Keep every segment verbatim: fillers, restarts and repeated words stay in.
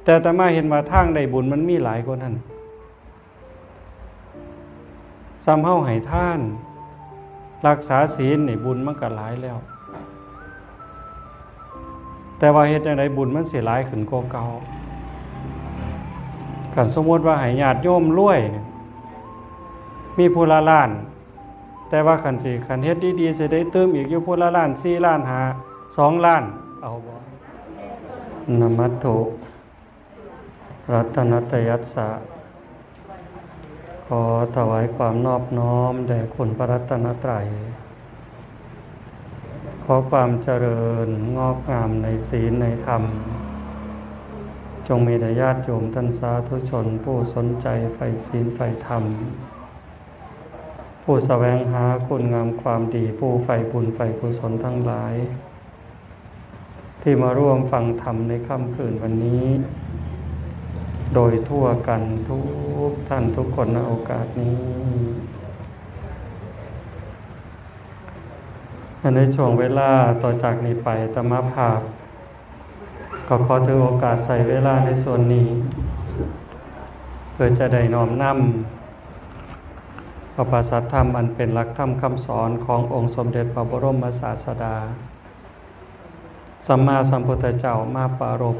แต่อาตมาเห็นว่าทางได้บุญมันมีหลายกว่านั้น ส่ำเฮาให้ทาน รักษาศีลนี่บุญมันก็หลายแล้ว แต่ว่าเฮ็ดจั่งใดบุญมันสิหลายขึ้นกว่าเก่า คันสมมุติว่าให้ญาติโยมรวยเนี่ย มีผู้ละล้าน แต่ว่าคันสิ คันเฮ็ดดีๆ สิได้เติมอีกอยู่ผู้ละล้านสี่ล้านห้า สองล้าน เอาบ่ นมัตถุ รัตนัตยัสสะ ขอถวายความนอบน้อมแด่คุณพระรัตนตรัย ขอความเจริญงอกงามในศีลในธรรม จงมีแด่ญาติโยมท่านสาธุชนผู้สนใจใฝ่ศีลใฝ่ธรรม ผู้แสวงหาคุณงามความดี ผู้ใฝ่บุญใฝ่กุศลทั้งหลาย ที่มาร่วมฟังธรรมในค่ำคืนวันนี้ โดยทั่วกันทุกท่านทุกคน ณ โอกาสนี้ ในช่วงเวลาต่อจากนี้ไป อาตมาภาพ ก็ขอถือโอกาสใช้เวลาในส่วนนี้ เพื่อจะได้น้อมนำเอาพระสัทธรรมอันเป็นหลักธรรมคำสอนขององค์สมเด็จพระบรมศาสดา สัมมาสัมพุทธเจ้ามาปรารภ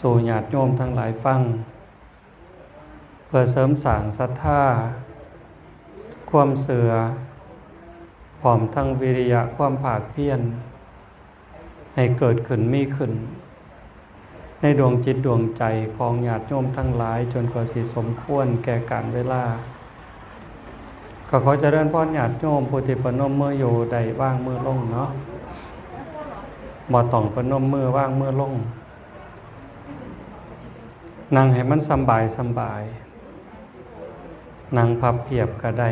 สู่ญาติโยมทั้งหลายฟัง เพื่อเสริมสร้างศรัทธา ความเชื่อ พร้อมทั้งวิริยะความภาคเพียร ให้เกิดขึ้นมีขึ้น ในดวงจิตดวงใจของญาติโยมทั้งหลาย จนกว่าสิสมควรแก่กาลเวลา ก็ขอเจริญพรญาติโยมผู้ที่ประนมมืออยู่ ได้วางมือลงเนาะ บ่ต้องประนมมือ วางมือลง นั่งให้มันสำบายสำบาย นั่งพับเพียบก็ได้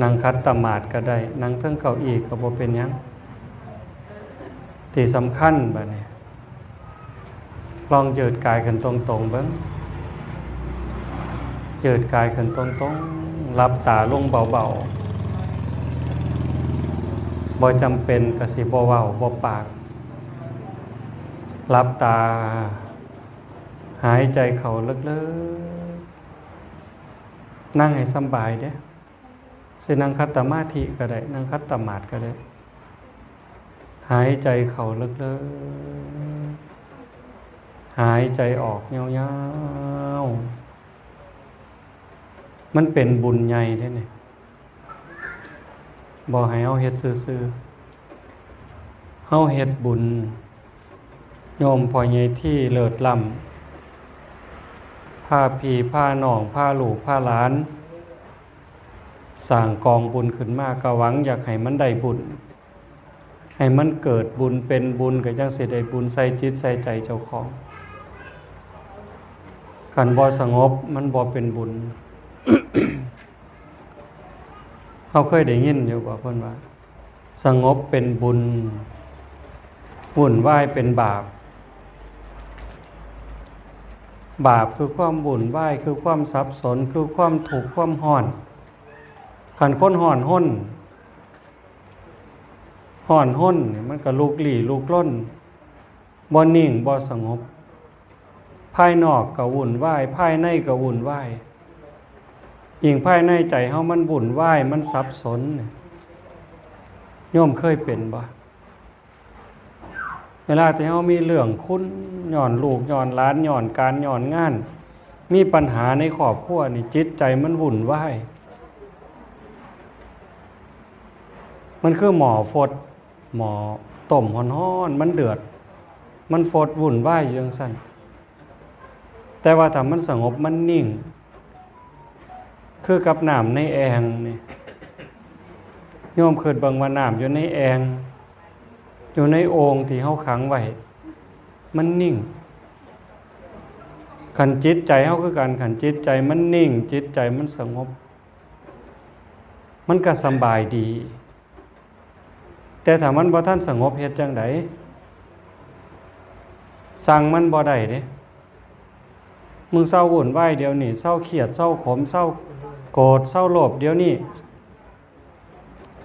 นั่งขัดสมาธิก็ได้ นั่งเทิงเก้าอี้ก็บ่เป็นหยัง ที่สำคัญบัดนี้ ลองยืดกายขึ้นตรงๆ เบิ่ง ยืดกายขึ้นตรงๆ หลับตาลงเบาๆ บ่จำเป็นก็สิบ่เว้าบ่ปาก หลับตา หายใจเข้าลึกๆ นั่งให้สำบายเด้ สินั่งขัดสมาธิก็ได้ นั่งขัดสมาธิก็ได้ หายใจเข้าลึกๆ หายใจออกยาวๆ มันเป็นบุญใหญ่เด้เนี่ย บ่ให้เฮาเฮ็ดซื่อๆ เฮาเฮ็ดบุญ โยมพ่อใหญ่ที่เลิศล้ำ พาพี่พาน้อง พาลูกพาหลาน สร้างกองบุญขึ้นมา ก็หวังอยากให้มันได้บุญ ให้มันเกิดบุญเป็นบุญ ก็จั่งสิได้บุญใส่จิตใส่ใจเจ้าของ คันบ่สงบมันบ่เป็นบุญ เฮาเคยได้ยินอยู่บ่ เพิ่นว่า สงบเป็นบุญ วุ่นวายเป็นบาป บาปคือความวุ่นวาย คือความสับสน คือความทุกข์ ความร้อน คันคนร้อนรน ร้อนรนนี่มันก็ลุกลี้ลุกลน บ่นิ่งบ่สงบ ภายนอกก็วุ่นวาย ภายในก็วุ่นวาย ยิ่งภายในใจเฮามันวุ่นวาย มันสับสนเนี่ย โยมเคยเป็นบ่ เวลาที่เฮามีเรื่องขุ่น ย้อนลูก ย้อนหลาน ย้อนการ ย้อนงาน มีปัญหาในครอบครัวนี่ จิตใจมันวุ่นวาย มันคือหม้อฟด หม้อต้มฮ้อนๆ มันเดือด มันฟดวุ่นวายอยู่จั่งซั้น แต่ว่าถ้ามันสงบ มันนิ่ง คือกับน้ำในแอ่งนี่ โยมคิดเบิ่งว่าน้ำอยู่ในแอ่ง อยู่ในโอ่งที่เฮาขังไว้ มันนิ่ง คันจิตใจเฮาคือกัน คันจิตใจมันนิ่ง จิตใจมันสงบ มันก็สำบายดี แต่ถ้ามันบ่ทันสงบเฮ็ดจั่งใด สั่งมันบ่ได้เด้ มึงเซาวุ่นวายเดี๋ยวนี้ เซาเครียด เซาขม เซาโกรธ เซาโลภเดี๋ยวนี้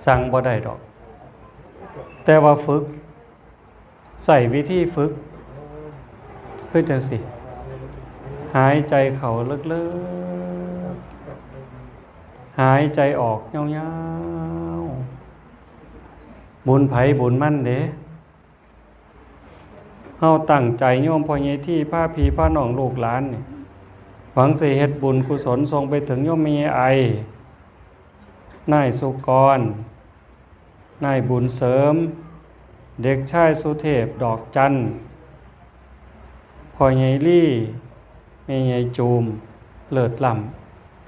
สั่งบ่ได้ดอก แต่ว่าฝึก ใช้วิธีฝึก คือจังสิ หายใจเข้าลึกๆ หายใจออกยาวๆ บุญไผบุญมันเด้ เฮาตั้งใจโยมพ่อใหญ่ที่พาพี่พาน้องลูกหลานนี่ หวังสิเฮ็ดบุญกุศลส่งไปถึงโยมแม่ใหญ่ไอ นายสุกร นายบุญเสริม เด็กชายสุเทพ ดอกจัน พ่อใหญ่ลี่ แม่ใหญ่จูม เลิศล้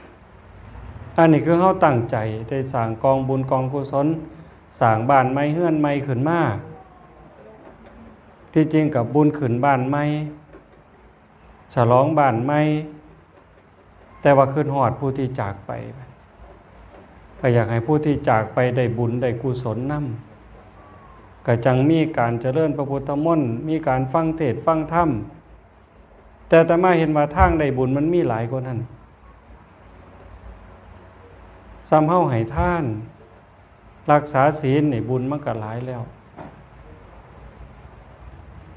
ำ อันนี้คือเฮาตั้งใจได้สร้างกองบุญกองกุศล สร้างบ้านใหม่เฮือนใหม่ขึ้นมา ที่จริงกับบุญขึ้นบ้านใหม่ ฉลองบ้านใหม่ แต่ว่าคิดฮอดผู้ที่จากไป ก็อยากให้ผู้ที่จากไปได้บุญได้กุศลนำ ก็จังมีการเจริญพระพุทธมนต์ มีการฟังเทศน์ฟังธรรม แต่อาตมาเห็นว่าทางได้บุญมันมีหลายกว่านั้น ส่ำเฮาให้ทาน รักษาศีลนี่บุญมันก็หลายแล้ว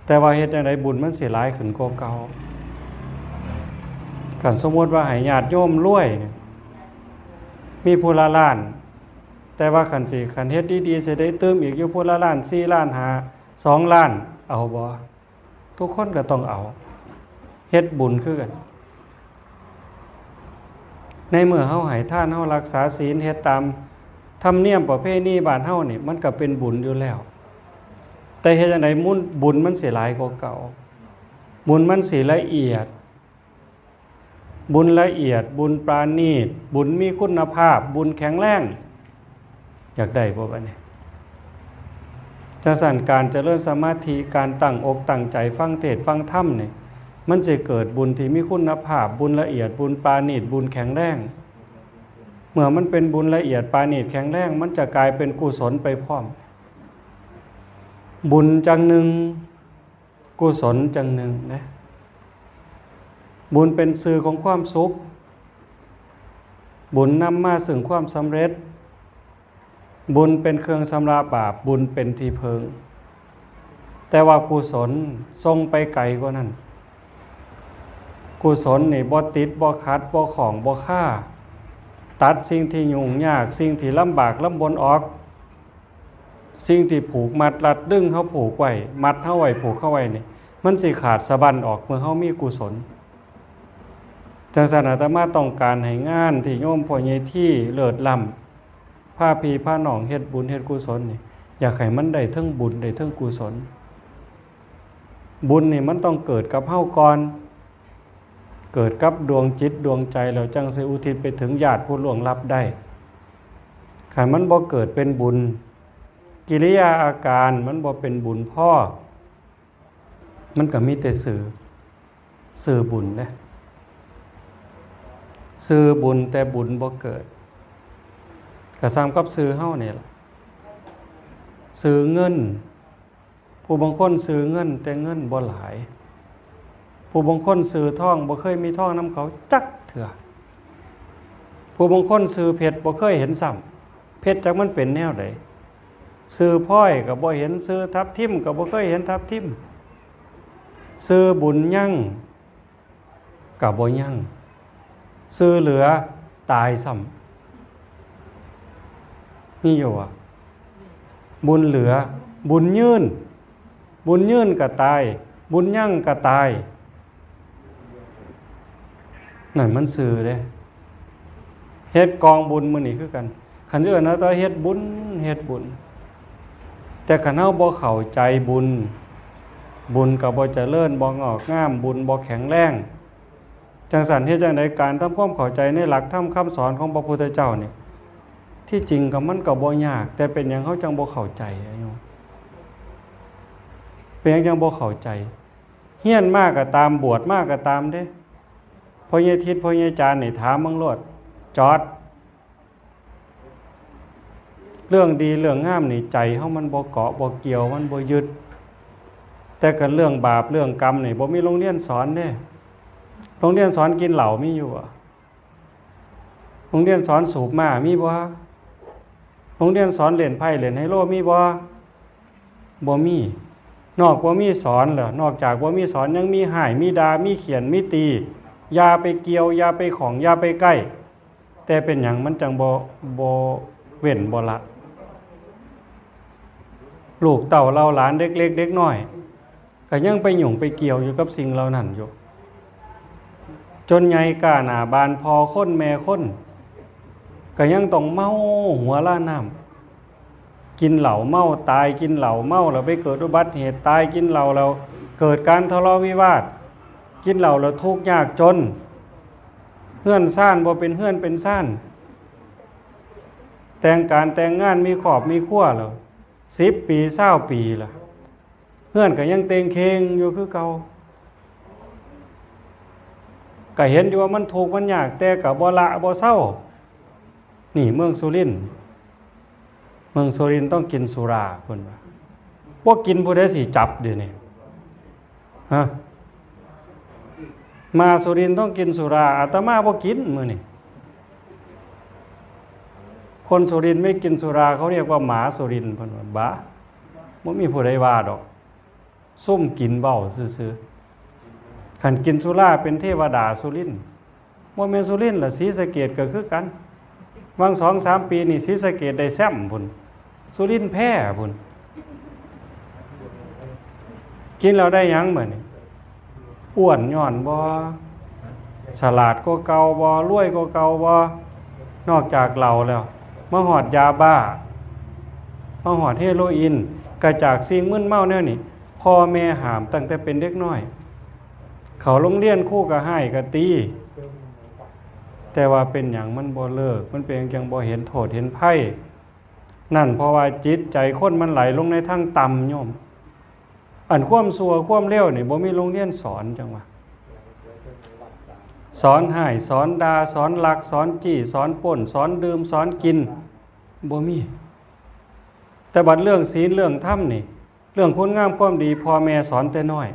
แต่ว่าเฮ็ดจั่งใดบุญมันสิหลายขึ้นกว่าเก่า คันสมมุติว่าให้ญาติโยมรวยนี่ มีผู้ละล้าน แต่ว่าคันสิ คันเฮ็ดดีๆ สิได้ตื่มอีกอยู่ผู้ละล้าน สี่ล้านห้า สองล้าน เอาบ่? ทุกคนก็ต้องเอา เฮ็ดบุญคือกัน ในเมื่อเฮาให้ทาน เฮารักษาศีล เฮ็ดตามธรรมเนียมประเพณีบ้านเฮานี่ มันก็เป็นบุญอยู่แล้ว แต่เฮ็ดจั่งใดบุญ บุญมันสิหลายกว่าเก่า บุญมันสิละเอียด บุญละเอียด บุญปราณีต บุญมีคุณภาพ บุญแข็งแรง อยากได้บ่บัดนี้? จั่งซั้นการเจริญสมาธิ การตั้งอกตั้งใจฟังเทศน์ฟังธรรมนี่ มันสิเกิดบุญที่มีคุณภาพ บุญละเอียด บุญปราณีต บุญแข็งแรง เมื่อมันเป็นบุญละเอียดปราณีตแข็งแรง มันจะกลายเป็นกุศลไปพร้อม บุญจั่งหนึ่ง กุศลจั่งหนึ่งนะ บุญเป็นสื่อของความสุข บุญนำมาซึ่งความสำเร็จ บุญเป็นเครื่องชำระบาป บุญเป็นที่พึ่ง แต่ว่ากุศลส่งไปไกลกว่านั้น กุศลนี่บ่ติด บ่ขัด บ่ข้อง บ่คา ตัดสิ่งที่ยุ่งยาก สิ่งที่ลำบากลำบนออก สิ่งที่ผูกมัดรัดดึงเฮาผูกไว้ มัดเฮาไว้ ผูกเฮาไว้นี่ มันสิขาดสะบั้นออกเมื่อเฮามีกุศล จั่งซั้นอาตมาต้องการให้งานที่โยมพ่อใหญ่ที่เลิศล้ำ พาพี่พาน้องเฮ็ดบุญเฮ็ดกุศลนี่ อยากให้มันได้เทิงบุญได้เทิงกุศล บุญนี่มันต้องเกิดกับเฮาก่อน เกิดกับดวงจิตดวงใจแล้วจั่งสิอุทิศไปถึงญาติผู้ล่วงลับได้ คันมันบ่เกิดเป็นบุญ กิริยาอาการมันบ่เป็นบุญพอ มันก็มีแต่สื่อ สื่อบุญเด้ สื่อบุญแต่บุญบ่เกิด ก็ส่ำกับสื่อเฮานี่ล่ะ สื่อเงิน ผู้บางคนสื่อเงินแต่เงินบ่หลาย ผู้บางคนสื่อทองบ่เคยมีทองนำเขาจักเทื่อ ผู้บางคนสื่อเพชรบ่เคยเห็นซ้ำ เพชรจักมันเป็นแนวใด สื่อพลอยก็บ่เห็น สื่อทับทิมก็บ่เคยเห็นทับทิม สื่อบุญยั่งก็บ่ยั่ง สื่อเหลือตายซ้ำ มีอยู่อะ บุญเหลือ บุญยืน บุญยืนก็ตาย บุญยั่งก็ตาย นั่นมันสื่อเด้ เฮ็ดกองบุญมื้อนี้คือกัน คันสิเอิ้นว่าแต่เฮ็ดบุญ เฮ็ดบุญ แต่คันเฮาบ่เข้าใจบุญ บุญก็บ่เจริญ บ่งอกงาม บุญบ่แข็งแรง จั่งซั้นเฮ็ดจั่งใดการทำความเข้าใจในหลักธรรมคำสอนของพระพุทธเจ้านี่ ที่จริงก็มันก็บ่ยาก แต่เป็นหยังเฮาจั่งบ่เข้าใจอะโยม เป็นหยังจั่งบ่เข้าใจ เฮียนมาก็ตาม บวชมาก็ตามเด้ พ่อใหญ่ทิศ พ่อใหญ่จารย์นี่ถามเบิ่งโลด จอด เรื่องดีเรื่องงามนี่ใจเฮามันบ่เกาะบ่เกี่ยว มันบ่ยึด แต่คันเรื่องบาปเรื่องกรรมนี่บ่มีโรงเรียนสอนเด้ โรงเรียนสอนกินเหล้ามีอยู่บ่? โรงเรียนสอนสูบม้ามีบ่? โรงเรียนสอนเล่นไพ่เล่นไฮโลมีบ่? บ่มี นอกบ่มีสอนเหรอ นอกจากบ่มีสอนยังมีฮ้าย มีด่า มีเฆี่ยน มีตี อย่าไปเกี่ยว อย่าไปข้อง อย่าไปใกล้ แต่เป็นหยังมันจังบ่ บ่เว้นบ่ละ ลูกเต้าเหล่าหลานเด็กเล็กเด็กน้อย ก็ยังไปหยุ่งไปเกี่ยวอยู่กับสิ่งเหล่านั้นอยู่ จนใหญ่ก้าหน้าบาน พ่อคนแม่คน ก็ยังต้องเมาหัวลาน้ำ กินเหล้าเมาตาย กินเหล้าเมาแล้วไปเกิดอุบัติเหตุตาย กินเหล้าแล้วเกิดการทะเลาะวิวาท กินเหล้าแล้วทุกข์ยากจน เฮือนซานบ่เป็นเฮือนเป็นซาน แต่งการแต่งงานมีครอบมีครัวแล้ว สิบปี ซาวปีละ เฮือนก็ยังเต็งเคงอยู่คือเก่า ก็เห็นอยู่ว่ามันทุกข์มันยาก แต่ก็บ่ละบ่เซา นี่เมืองสุรินทร์ เมืองสุรินทร์ต้องกินสุรา เพิ่นว่า บ่กินผู้ใดสิจับเดี๋ยวนี้ ฮะ มาสุรินทร์ต้องกินสุรา อาตมาบ่กินมื้อนี้ คนสุรินทร์ไม่กินสุรา เขาเรียกว่าหมาสุรินทร์ เพิ่นว่า บ่า บ่มีผู้ใดว่าดอก ซุ่มกินเว้าซื่อๆ คันกินสุราเป็นเทวดาสุรินทร์ บ่แม่นสุรินทร์ล่ะ ศรีสะเกษก็คือกัน หว่างสองสามปีนี่ศรีสะเกษได้แชมป์พุ้น สุรินทร์แพ้พุ้น กินแล้วได้หยังบัดนี้ อ้วนย้อนบ่ ฉลาดกว่าเก่าบ่ รวยกว่าเก่าบ่ นอกจากเหล้าแล้ว มาฮอดยาบ้า มาฮอดเฮโรอีน ก็จากสิ่งมึนเมาแนวนี้ พ่อแม่ห้ามตั้งแต่เป็นเด็กน้อย เข้าโรงเรียนครูก็ฮ้ายก็ตี แต่ว่าเป็นหยังมันบ่เลิก มันเป็นหยังจังบ่เห็นโทษเห็นภัย นั่นเพราะว่าจิตใจคนมันไหลลงในทางต่ำโยม อันความชั่วความเลวนี่บ่มีโรงเรียนสอนจังว่า สอนฮ้าย สอนด่า สอนลัก สอนจี้ สอนปล้น สอนดื่ม สอนกิน บ่มี แต่บัดเรื่องศีลเรื่องธรรมนี่ เรื่องคุณงามความดี พ่อแม่สอนแต่น้อย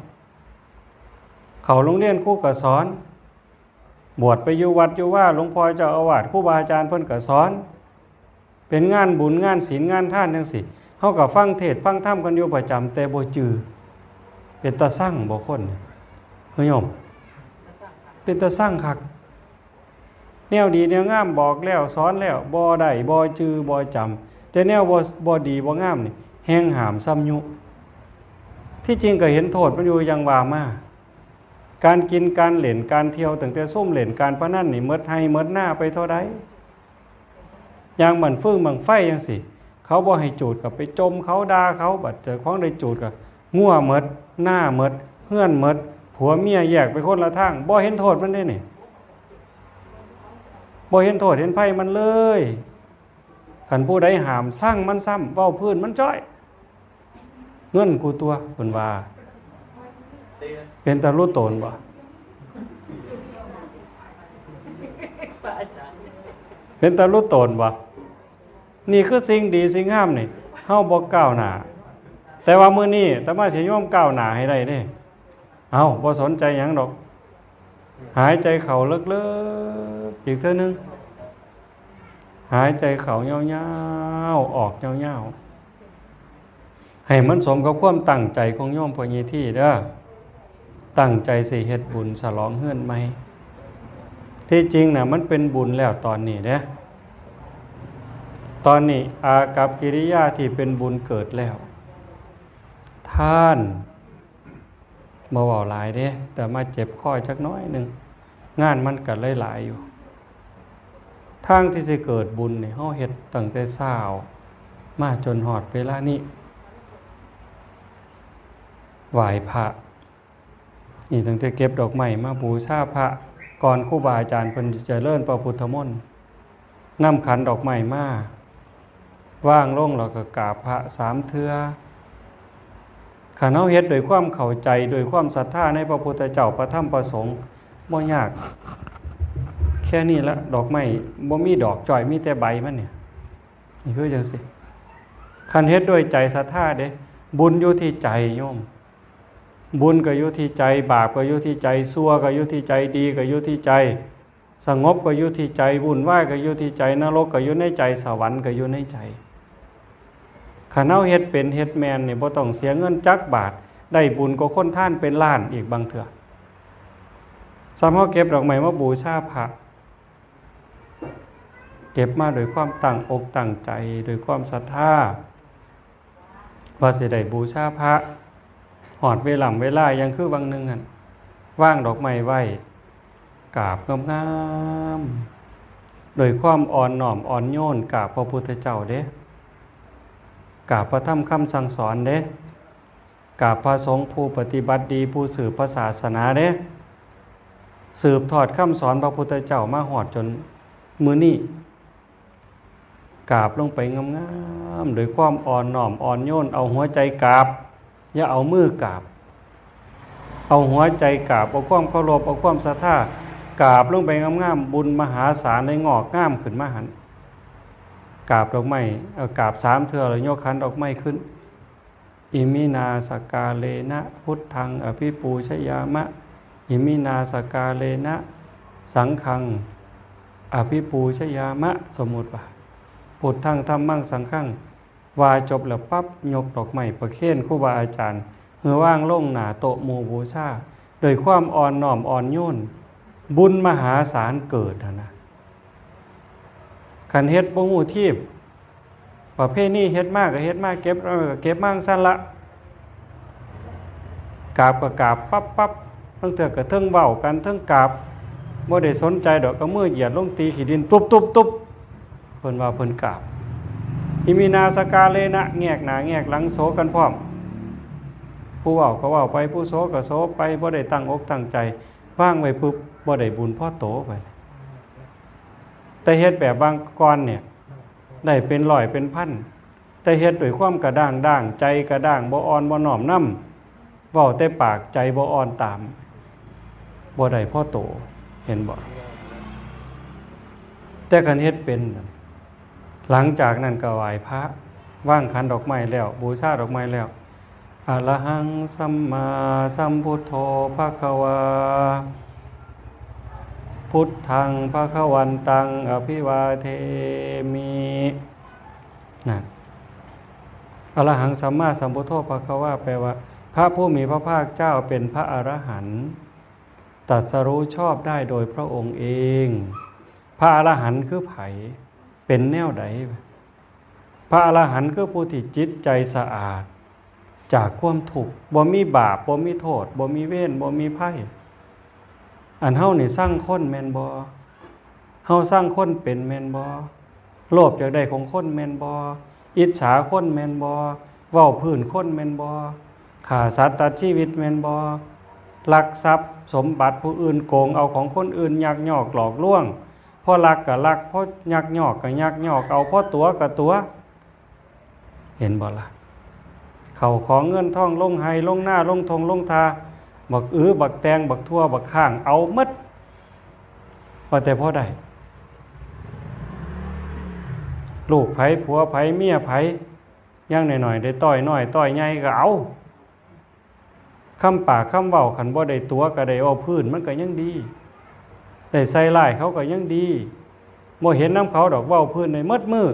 เข้าโรงเรียนครูก็สอน บวชไปอยู่วัดอยู่วา หลวงพ่อเจ้าอาวาส ครูบาอาจารย์เพิ่นก็สอน เป็นงานบุญงานศีลงานทานจังซี้ เฮาก็ฟังเทศน์ฟังธรรมกันอยู่ประจำ แต่บ่จื่อ เป็นตาซังบ่คน เฮ้ยโยม เป็นตาซังคัก แนวดีแนวงามบอกแล้วสอนแล้ว บ่ได้ บ่จื่อ บ่จำ แต่แนวบ่ บ่ดีบ่งามนี่ แฮ่งห้ามซ้ำยุ ที่จริงก็เห็นโทษมันอยู่ อย่างว่ามา การกินการเล่นการเที่ยว ตั้งแต่ซุ่มเล่นการพนันนี่ หมดไฮ่หมดนาไปเท่าใด อย่างบั้งฟืนบั้งไฟจังซี้ เขาบ่ให้จูดก็ไปจ่มเขาด่าเขา บัดเจ้าของได้จูดก็งัวหมด นาหมด เฮือนหมด ผัวเมียแยกไปคนละทาง บ่เห็นโทษมันเด้นี่ บ่เห็นโทษเห็นภัยมันเลย คันผู้ใดห้ามซังมันซ้ำ เว้าพื้นมันจ้อย เงินกูตัว เพิ่นว่า เป็นตาลุโตนบ่ เป็นตาลุโตนบ่ นี่คือสิ่งดีสิ่งงามนี่ เฮาบ่ก้าวหน้า แต่ว่ามื้อนี้อาตมาสิโยมก้าวหน้าให้ได้เด้ เอ้า บ่สนใจหยังดอก หายใจเข้าลึกๆ อีกเทื่อนึง หายใจเข้ายาวๆ ออกยาวๆ ให้มันสมกับความตั้งใจของโยมพ่อใหญ่ที่เด้อ ตั้งใจสิเฮ็ดบุญฉลองเฮือนใหม่ ที่จริงน่ะมันเป็นบุญแล้วตอนนี้เด้ ตอนนี้อากัปกิริยาที่เป็นบุญเกิดแล้ว ท่าน บ่เว้าหลายเด้ แต่มาเจ็บคอจักหน่อยหนึ่ง งานมันก็หลายๆ อยู่ ทางที่สิเกิดบุญนี่ เฮาเฮ็ดตั้งแต่เช้ามาจนฮอดเวลานี้ ไหว้พระ นี่ตั้งแต่เก็บดอกไม้มาบูชาพระ ก่อนครูบาอาจารย์เพิ่นสิเจริญพระพุทธมนต์ นำขันดอกไม้มา วางลงแล้วก็กราบพระสามเทื่อ คันเฮาเฮ็ดด้วยความเข้าใจ ด้วยความศรัทธาในพระพุทธเจ้า พระธรรม พระสงฆ์ บ่ยาก แค่นี้ละ ดอกไม้บ่มีดอกจ้อย มีแต่ใบมันเนี่ย นี่คือจังซี่ คันเฮ็ดด้วยใจศรัทธาเด้ บุญอยู่ที่ใจโยม บุญก็อยู่ที่ใจ บาปก็อยู่ที่ใจ ชั่วก็อยู่ที่ใจ ดีก็อยู่ที่ใจ สงบก็อยู่ที่ใจ วุ่นวายก็อยู่ที่ใจ นรกก็อยู่ในใจ สวรรค์ก็อยู่ในใจ คันเฮาเฮ็ดเป็นเฮ็ดแม่นนี่ บ่ต้องเสียเงินจักบาท ได้บุญกว่าคนทานเป็นล้านอีกบางเทื่อ ส่ำเฮาเก็บดอกไม้มาบูชาพระ เก็บมาด้วยความตั้งอกตั้งใจ ด้วยความศรัทธา ว่าสิได้บูชาพระ ฮอดเวลาเวลายังคือวังหนึ่งหั่น วางดอกไม้ไว้ กราบงามๆ โดยความอ่อนน้อมอ่อนโยน กราบพระพุทธเจ้าเด้ กราบพระธรรมคำสั่งสอนเด้ กราบพระสงฆ์ผู้ปฏิบัติดี ผู้สืบพระศาสนาเด้ สืบทอดคำสอนพระพุทธเจ้ามาฮอดจนมื้อนี้ กราบลงไปงามๆ โดยความอ่อนน้อมอ่อนโยน เอาหัวใจกราบ อย่าเอามือกราบ เอาหัวใจกราบ เอาความเคารพ เอาความศรัทธา กราบลงไปงามๆ บุญมหาศาลได้งอกงามขึ้นมาหั่น กราบดอกไม้ เอากราบสามเทื่อแล้วยกขันดอกไม้ขึ้น อิมินาสกาเลนะพุทธังอภิปูชยามะ อิมินาสกาเลนะสังฆังอภิปูชยามะ สมมุติว่า พุทธังธัมมังสังฆัง ว่าจบแล้วปั๊บ ยกดอกไม้ประเคนครูบาอาจารย์ หื้อวางลงหน้าโต๊ะหมู่บูชา โดยความอ่อนน้อมอ่อนโยน บุญมหาศาลเกิดหั่นนะ คันเฮ็ดบ่ฮู้ทีบ ประเพณีเฮ็ดมาก็เฮ็ดมา เก็บเอาก็เก็บมาจั่งซั้นละ กราบก็กราบปั๊บปั๊บ บางเทื่อก็เทิงเว้ากันเทิงกราบ บ่ได้สนใจดอก เอามือเหยียดลงตีขี้ดินตุ๊บตุ๊บตุ๊บ เพิ่นว่าเพิ่นกราบ อิมินาสกาเลนะ แงกหน้าแงกหลังโสกันพร้อม ผู้เว้าก็เว้าไป ผู้โสก็โสไป บ่ได้ตั้งอกตั้งใจ วางไว้ปุ๊บ บ่ได้บุญพอโตไป แต่เฮ็ดแบบบางก่อนเนี่ย ได้เป็นร้อยเป็นพัน แต่เฮ็ดด้วยความกระด้างด้าง ใจกระด้าง บ่อ่อนบ่น้อมนำ เว้าแต่ปาก ใจบ่อ่อนตาม บ่ได้พอโต เห็นบ่ แต่คันเฮ็ดเป็น หลังจากนั้นก็ไหว้พระ วางขันดอกไม้แล้ว บูชาดอกไม้แล้ว อะระหังสัมมาสัมพุทโธภะคะวา พุทธังภะคะวันตังอภิวาเทมิ นะ อะระหังสัมมาสัมพุทโธภะคะวา แปลว่า พระผู้มีพระภาคเจ้าเป็นพระอรหันต์ ตรัสรู้ชอบได้โดยพระองค์เอง พระอรหันต์คือไผ เป็นแนวใด พระอรหันต์คือผู้ที่จิตใจสะอาด จากความทุกข์ บ่มีบาป บ่มีโทษ บ่มีเวร บ่มีภัย อันเฮานี่ซังคนแม่นบ่ เฮาซังคนเป็นแม่นบ่ โลภอยากได้ของคนแม่นบ่ อิจฉาคนแม่นบ่ เว้าพื้นคนแม่นบ่ ฆ่าสัตว์ตัดชีวิตแม่นบ่ ลักทรัพย์สมบัติผู้อื่น โกงเอาของคนอื่น ยักยอกหลอกลวง พอลักก็ลัก พอยักยอกก็ยักยอกเอา พอตั๋วก็ตั๋ว เห็นบ่ล่ะ เข้าของเงินทอง ลงไฮ่ลงนา ลงท่งลงทา บักอือ บักแตง บักถั่ว บักข่าง เอาหมด ว่าแต่พอได้ ลูกไผ ผัวไผ เมียไผ อย่างน้อยๆ ได้ต้อยน้อยต้อยใหญ่ก็เอา คำปากคำเว้า คันบ่ได้ตั๋วก็ได้เว้าพื้น มันก็ยังดี ได้ใส่ร้ายเขาก็ยังดี บ่เห็นนำเขาดอก เว้าพื้นได้หมดมื้อ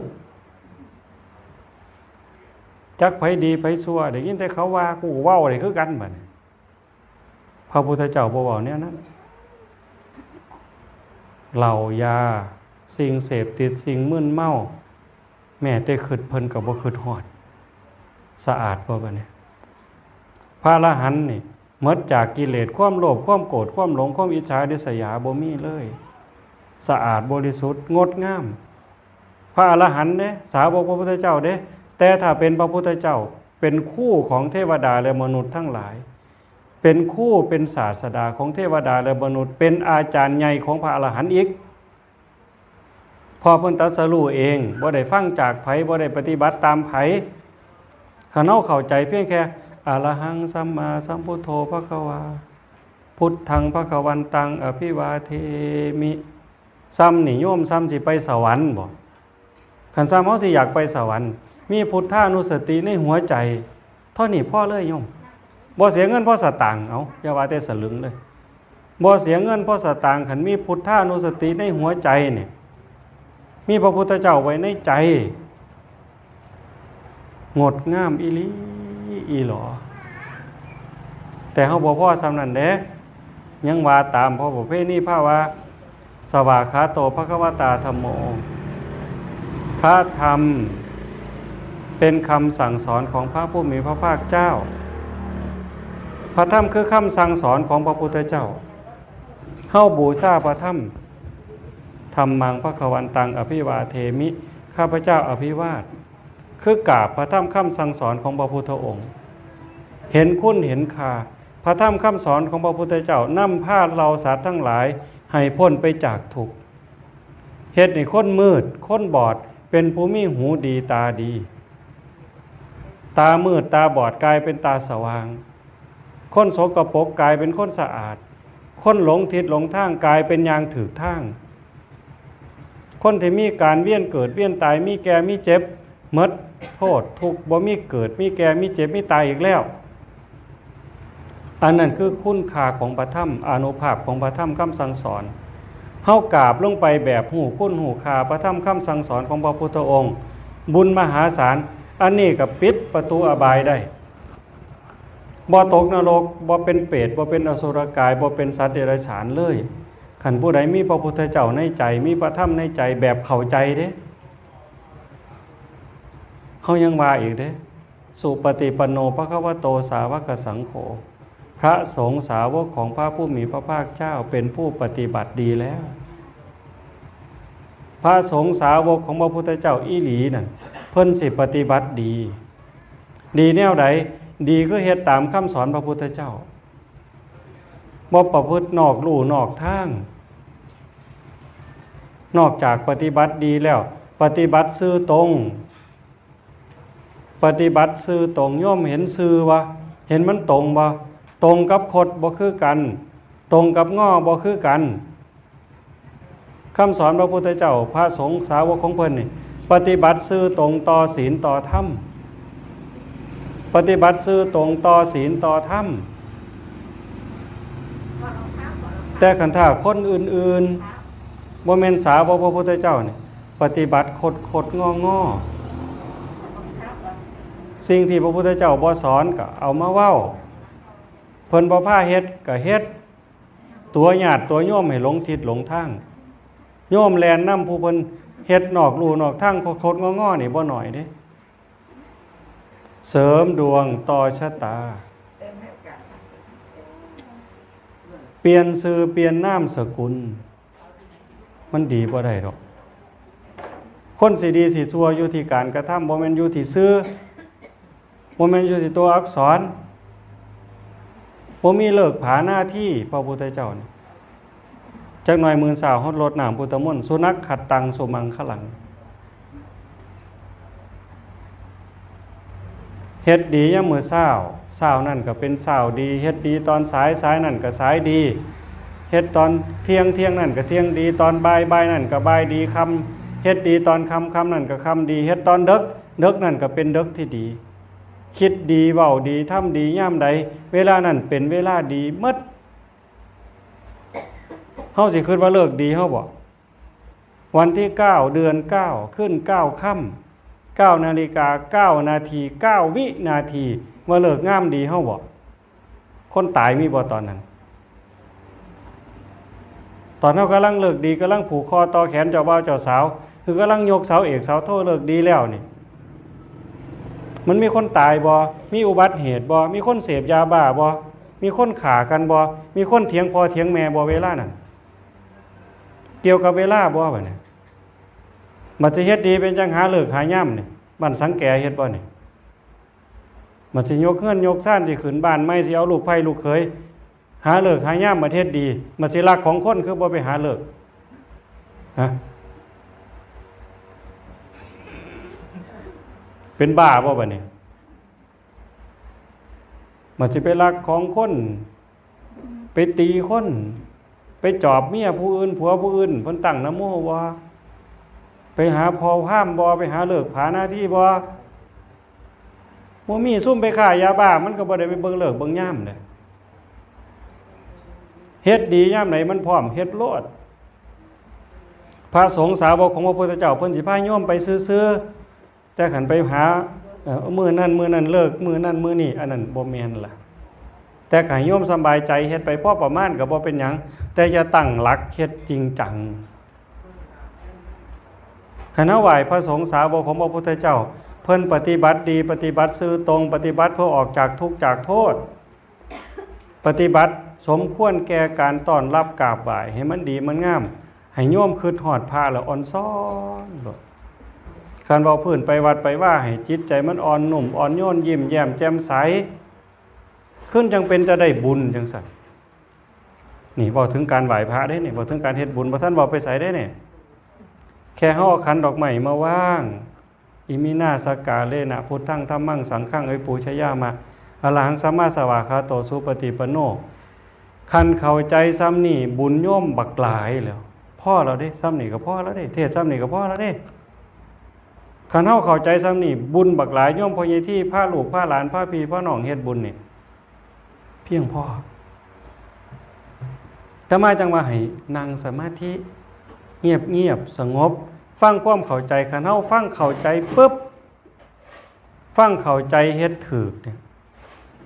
จักไผดีไผชั่ว ได้ยินแต่เขาว่า กูเว้าได้คือกันบัดนี้ พระพุทธเจ้าบ่เว้าแนวนั้น เหล้ายา สิ่งเสพติด สิ่งมึนเมา แม้แต่คิดเพิ่นก็บ่คิดฮอด สะอาดบ่บัดนี้ พระอรหันต์นี่ หมดจากกิเลส ความโลภ ความโกรธ ความหลง ความอิจฉาริษยา บ่มีเลย สะอาดบริสุทธิ์ งดงาม พระอรหันต์เด้ สาวกพระพุทธเจ้าเด้ แต่ถ้าเป็นพระพุทธเจ้า เป็นครูของเทวดาและมนุษย์ทั้งหลาย เป็นครู เป็นศาสดาของเทวดาและมนุษย์ เป็นอาจารย์ใหญ่ของพระอรหันต์อีก เพราะเพิ่นตรัสรู้เอง บ่ได้ฟังจากไผ บ่ได้ปฏิบัติตามไผ คันเฮาเข้าใจเพียงแค่ อะระหังสัมมาสัมพุทโธภะคะวา พุทธังภะคะวันตังอภิวาเทมิ ส่ำนี่โยม ส่ำสิไปสวรรค์บ่ คันส่ำเฮาสิอยากไปสวรรค์ มีพุทธานุสติในหัวใจ เท่านี้พอเลยโยม บ่เสียเงินพอสตางค์ เอา อย่าว่าแต่สลึงเลย บ่เสียเงินพอสตางค์ คันมีพุทธานุสติในหัวใจเนี่ย มีพระพุทธเจ้าไว้ในใจ งดงามอีหลีอีหลอ แต่เฮาบ่พอส่ำนั้นเด้ ยังว่าตามพระประเพณีพาว่า สวากขาโต ภควตา ธัมโม พระธรรมเป็นคำสั่งสอนของพระผู้มีพระภาคเจ้า พระธรรมคือคำสั่งสอนของพระพุทธเจ้า เฮาบูชาพระธรรม ธัมมัง ภควันตัง อภิวาเทมิ ข้าพเจ้าอภิวาท คือกราบพระธรรมคำสั่งสอนของพระพุทธองค์ เห็นคุณเห็นค่า พระธรรมคำสอนของพระพุทธเจ้านำพาเราสัตว์ทั้งหลายให้พ้นไปจากทุกข์ เฮ็ดให้คนมืด คนบอด เป็นผู้มีหูดีตาดี ตามืดตาบอดกลายเป็นตาสว่าง คนสกปรกกลายเป็นคนสะอาด คนหลงทิศหลงทางกลายเป็นย่างถูกทาง คนที่มีการเวียนเกิดเวียนตาย มีแก่มีเจ็บ หมดโทษทุกข์ บ่มีเกิด มีแก่ มีเจ็บ มีตายอีกแล้ว อันนั้นคือคุณค่าของพระธรรม อานุภาพของพระธรรมคำสั่งสอน เฮากราบลงไปแบบฮู้คุณฮู้ค่าพระธรรมคำสั่งสอนของพระพุทธองค์ บุญมหาศาล อันนี้ก็ปิดประตูอบายได้ บ่ตกนรก บ่เป็นเปรต บ่เป็นอสุรกาย บ่เป็นสัตว์เดรัจฉานเลย คันผู้ใดมีพระพุทธเจ้าในใจ มีพระธรรมในใจแบบเข้าใจเด้ เฮายังว่าอีกเด้ สุปฏิปันโน ภควโต สาวกสังโฆ พระสงฆ์สาวกของพระผู้มีพระภาคเจ้าเป็นผู้ปฏิบัติดีแล้ว พระสงฆ์สาวกของพระพุทธเจ้าอีหลีนั่น เพิ่นสิปฏิบัติดี ดีแนวใด ดีคือเฮ็ดตามคำสอนพระพุทธเจ้า บ่ประพฤตินอกลู่นอกทาง นอกจากปฏิบัติดีแล้ว ปฏิบัติซื่อตรง ปฏิบัติซื่อตรง โยมเห็นซื่อบ่ เห็นมันตรงบ่ ตรงกับคดบ่คือกัน ตรงกับงอบ่คือกัน คำสอนพระพุทธเจ้า พระสงฆ์สาวกของเพิ่นนี่ ปฏิบัติซื่อตรงต่อศีลต่อธรรม ปฏิบัติซื่อตรงต่อศีลต่อธรรม แต่คันถ้าคนอื่นๆ บ่แม่นสาวกพระพุทธเจ้านี่ ปฏิบัติคดๆ งอๆ สิ่งที่พระพุทธเจ้าบ่สอนก็เอามาเว้า เพิ่นบ่พาเฮ็ดก็เฮ็ด ตั๋วญาติตั๋วโยมให้หลงทิศหลงทาง โยมแล่นนำผู้เพิ่นเฮ็ดนอกลู่นอกทาง คดๆ งอๆ นี่บ่น้อยเด้ เสริมดวงต่อชะตา เปลี่ยนชื่อเปลี่ยนนามสกุล มันดีบ่ได้ดอก คนสิดีสิชั่วอยู่ที่การกระทำ บ่แม่นอยู่ที่ชื่อ บ่แม่นอยู่ที่ตัวอักษร บ่มีฤกษ์ผานาที พระพุทธเจ้านี่ จักหน่อยมื้อเช้าเฮารดน้ำพุทธมนต์ สุนักขัตตังสุมังคลัง เฮ็ดดียามมื้อเช้า เช้านั่นก็เป็นเช้าดี เฮ็ดดีตอนสาย สายนั่นก็สายดี เฮ็ดตอนเที่ยง เที่ยงนั่นก็เที่ยงดี ตอนบ่าย บ่ายนั่นก็บ่ายดี ค่ำ เฮ็ดดีตอนค่ำ ค่ำนั่นก็ค่ำดี เฮ็ดตอนดึก ดึกนั่นก็เป็นดึกที่ดี คิดดี เว้าดี ทำดี ยามใด เวลานั้นเป็นเวลาดีหมด เฮาสิคิดว่าฤกษ์ดีเฮาบ่ วันที่เก้า เดือนเก้า ขึ้นเก้าค่ำ เก้านาฬิกา เก้านาที เก้าวินาที ว่าฤกษ์งามดีเฮาบ่ คนตายมีบ่ตอนนั้น ตอนเฮากำลังฤกษ์ดี กำลังผูกคอต่อแขนเจ้าบ่าวเจ้าสาว คือกำลังยกเสาเอกเสาโทฤกษ์ดีแล้วนี่ มันมีคนตายบ่ มีอุบัติเหตุบ่ มีคนเสพยาบ้าบ่ มีคนฆ่ากันบ่ มีคนเถียงพ่อเถียงแม่บ่ เวลานั้น เกี่ยวกับเวลาบ่ บัดนี้ บัดสิเฮ็ดดีเป็นจั่งหาฤกษ์หายามนี่ บ้านสังแกเฮ็ดบ่นี่ บัดสิยกเฮือนยกซาน สิขึ้นบ้านใหม่ สิเอาลูกไผ่ลูกเขย หาฤกษ์หายามบัดเฮ็ดดี บัดสิลักของคนคือบ่ไปหาฤกษ์ ฮะ เป็นบ้าบ่บัดนี้ บัดสิไปลักของคน ไปตีคน ไปจอบเมียผู้อื่น ผัวผู้อื่น เพิ่นตั้งนะโมบ่ ไปหาพ่อพราหมณ์บ่ ไปหาฤกษ์ผานาทีบ่ บ่มี ซุมไปค้ายาบ้า มันก็บ่ได้ไปเบิ่งฤกษ์เบิ่งยามเด้ เฮ็ดดียามใดมันพร้อมเฮ็ดโลด พระสงฆ์สาวกของพระพุทธเจ้า เพิ่นสิพาโยมไปซื่อๆ แต่คันไปหา เอ่อ มื้อนั้นมื้อนั้นฤกษ์ มื้อนั้นมื้อนี้ อันนั้นบ่แม่นล่ะ แต่ให้โยมสบายใจเฮ็ดไปพอประมาณก็บ่เป็นหยัง แต่อย่าตั้งหลักเฮ็ดจริงจัง คันเฮาไหว้พระสงฆ์สาวกของพระพุทธเจ้า เพิ่นปฏิบัติดี ปฏิบัติซื่อตรง ปฏิบัติเพื่อออกจากทุกข์จากโทษ ปฏิบัติสมควรแก่การต้อนรับกราบไหว้ ให้มันดีมันงาม ให้โยมคิดฮอดพระแล้วอ่อนซ้อนโลด คันเว้าพื้นไปวัดไปวา ให้จิตใจมันอ่อนนุ่มอ่อนโยน ยิ้มแย้มแจ่มใส ขึ้นจังเป็นจะได้บุญจังซั่น นี่เว้าถึงการไหว้พระเด้นี่ เว้าถึงการเฮ็ดบุญ บ่ทันเว้าไปไสเด้นี่ แค่เฮาเอาขันดอกไม้มาวาง อิมินาสกกาเลนะ พุทธัง ธัมมัง สังฆัง เอ้ย ปูชยามะ อรหัง สัมมาสวากขาโต สุปฏิปันโน คันเข้าใจซ้ำนี่ บุญโยมบักหลายแล้ว พอแล้วเด้ ซ้ำนี่ก็พอแล้วเด้ เทศน์ซ้ำนี่ก็พอแล้วเด้ คันเฮาเข้าใจซ้ำนี่ บุญบักหลาย โยมพ่อใหญ่ที่ พาลูก พาหลาน พาพี่ พาน้องเฮ็ดบุญนี่ เพียงพอ อาตมาจั่งว่าให้นั่งสมาธิ เงียบๆ สงบ ฟังความเข้าใจ คันเฮาฟังเข้าใจปุ๊บ ฟังเข้าใจเฮ็ดถูกเนี่ย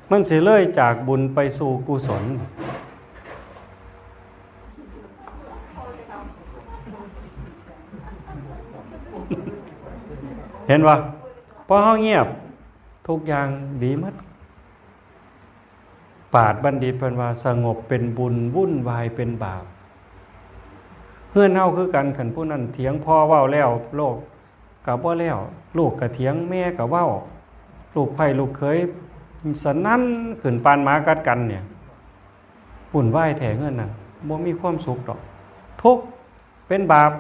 มันสิเลยจากบุญไปสู่กุศล เห็นบ่ พอเฮาเงียบ ทุกอย่างดีหมด ปราชญ์บัณฑิตเพิ่นว่า สงบเป็นบุญ วุ่นวายเป็นบาป เฮือนเฮาคือกัน คันผู้นั้นเถียงพ่อเว้าแล้ว โลกก็บ่แล้ว ลูกก็เถียง แม่ก็เว้า ลูกใพร่ลูกเขยสนั่นขึ้นปานหมากัดกันเนี่ย วุ่นวายแท้เฮือนนั่น บ่มีความสุขดอก ทุกข์ เป็นบาป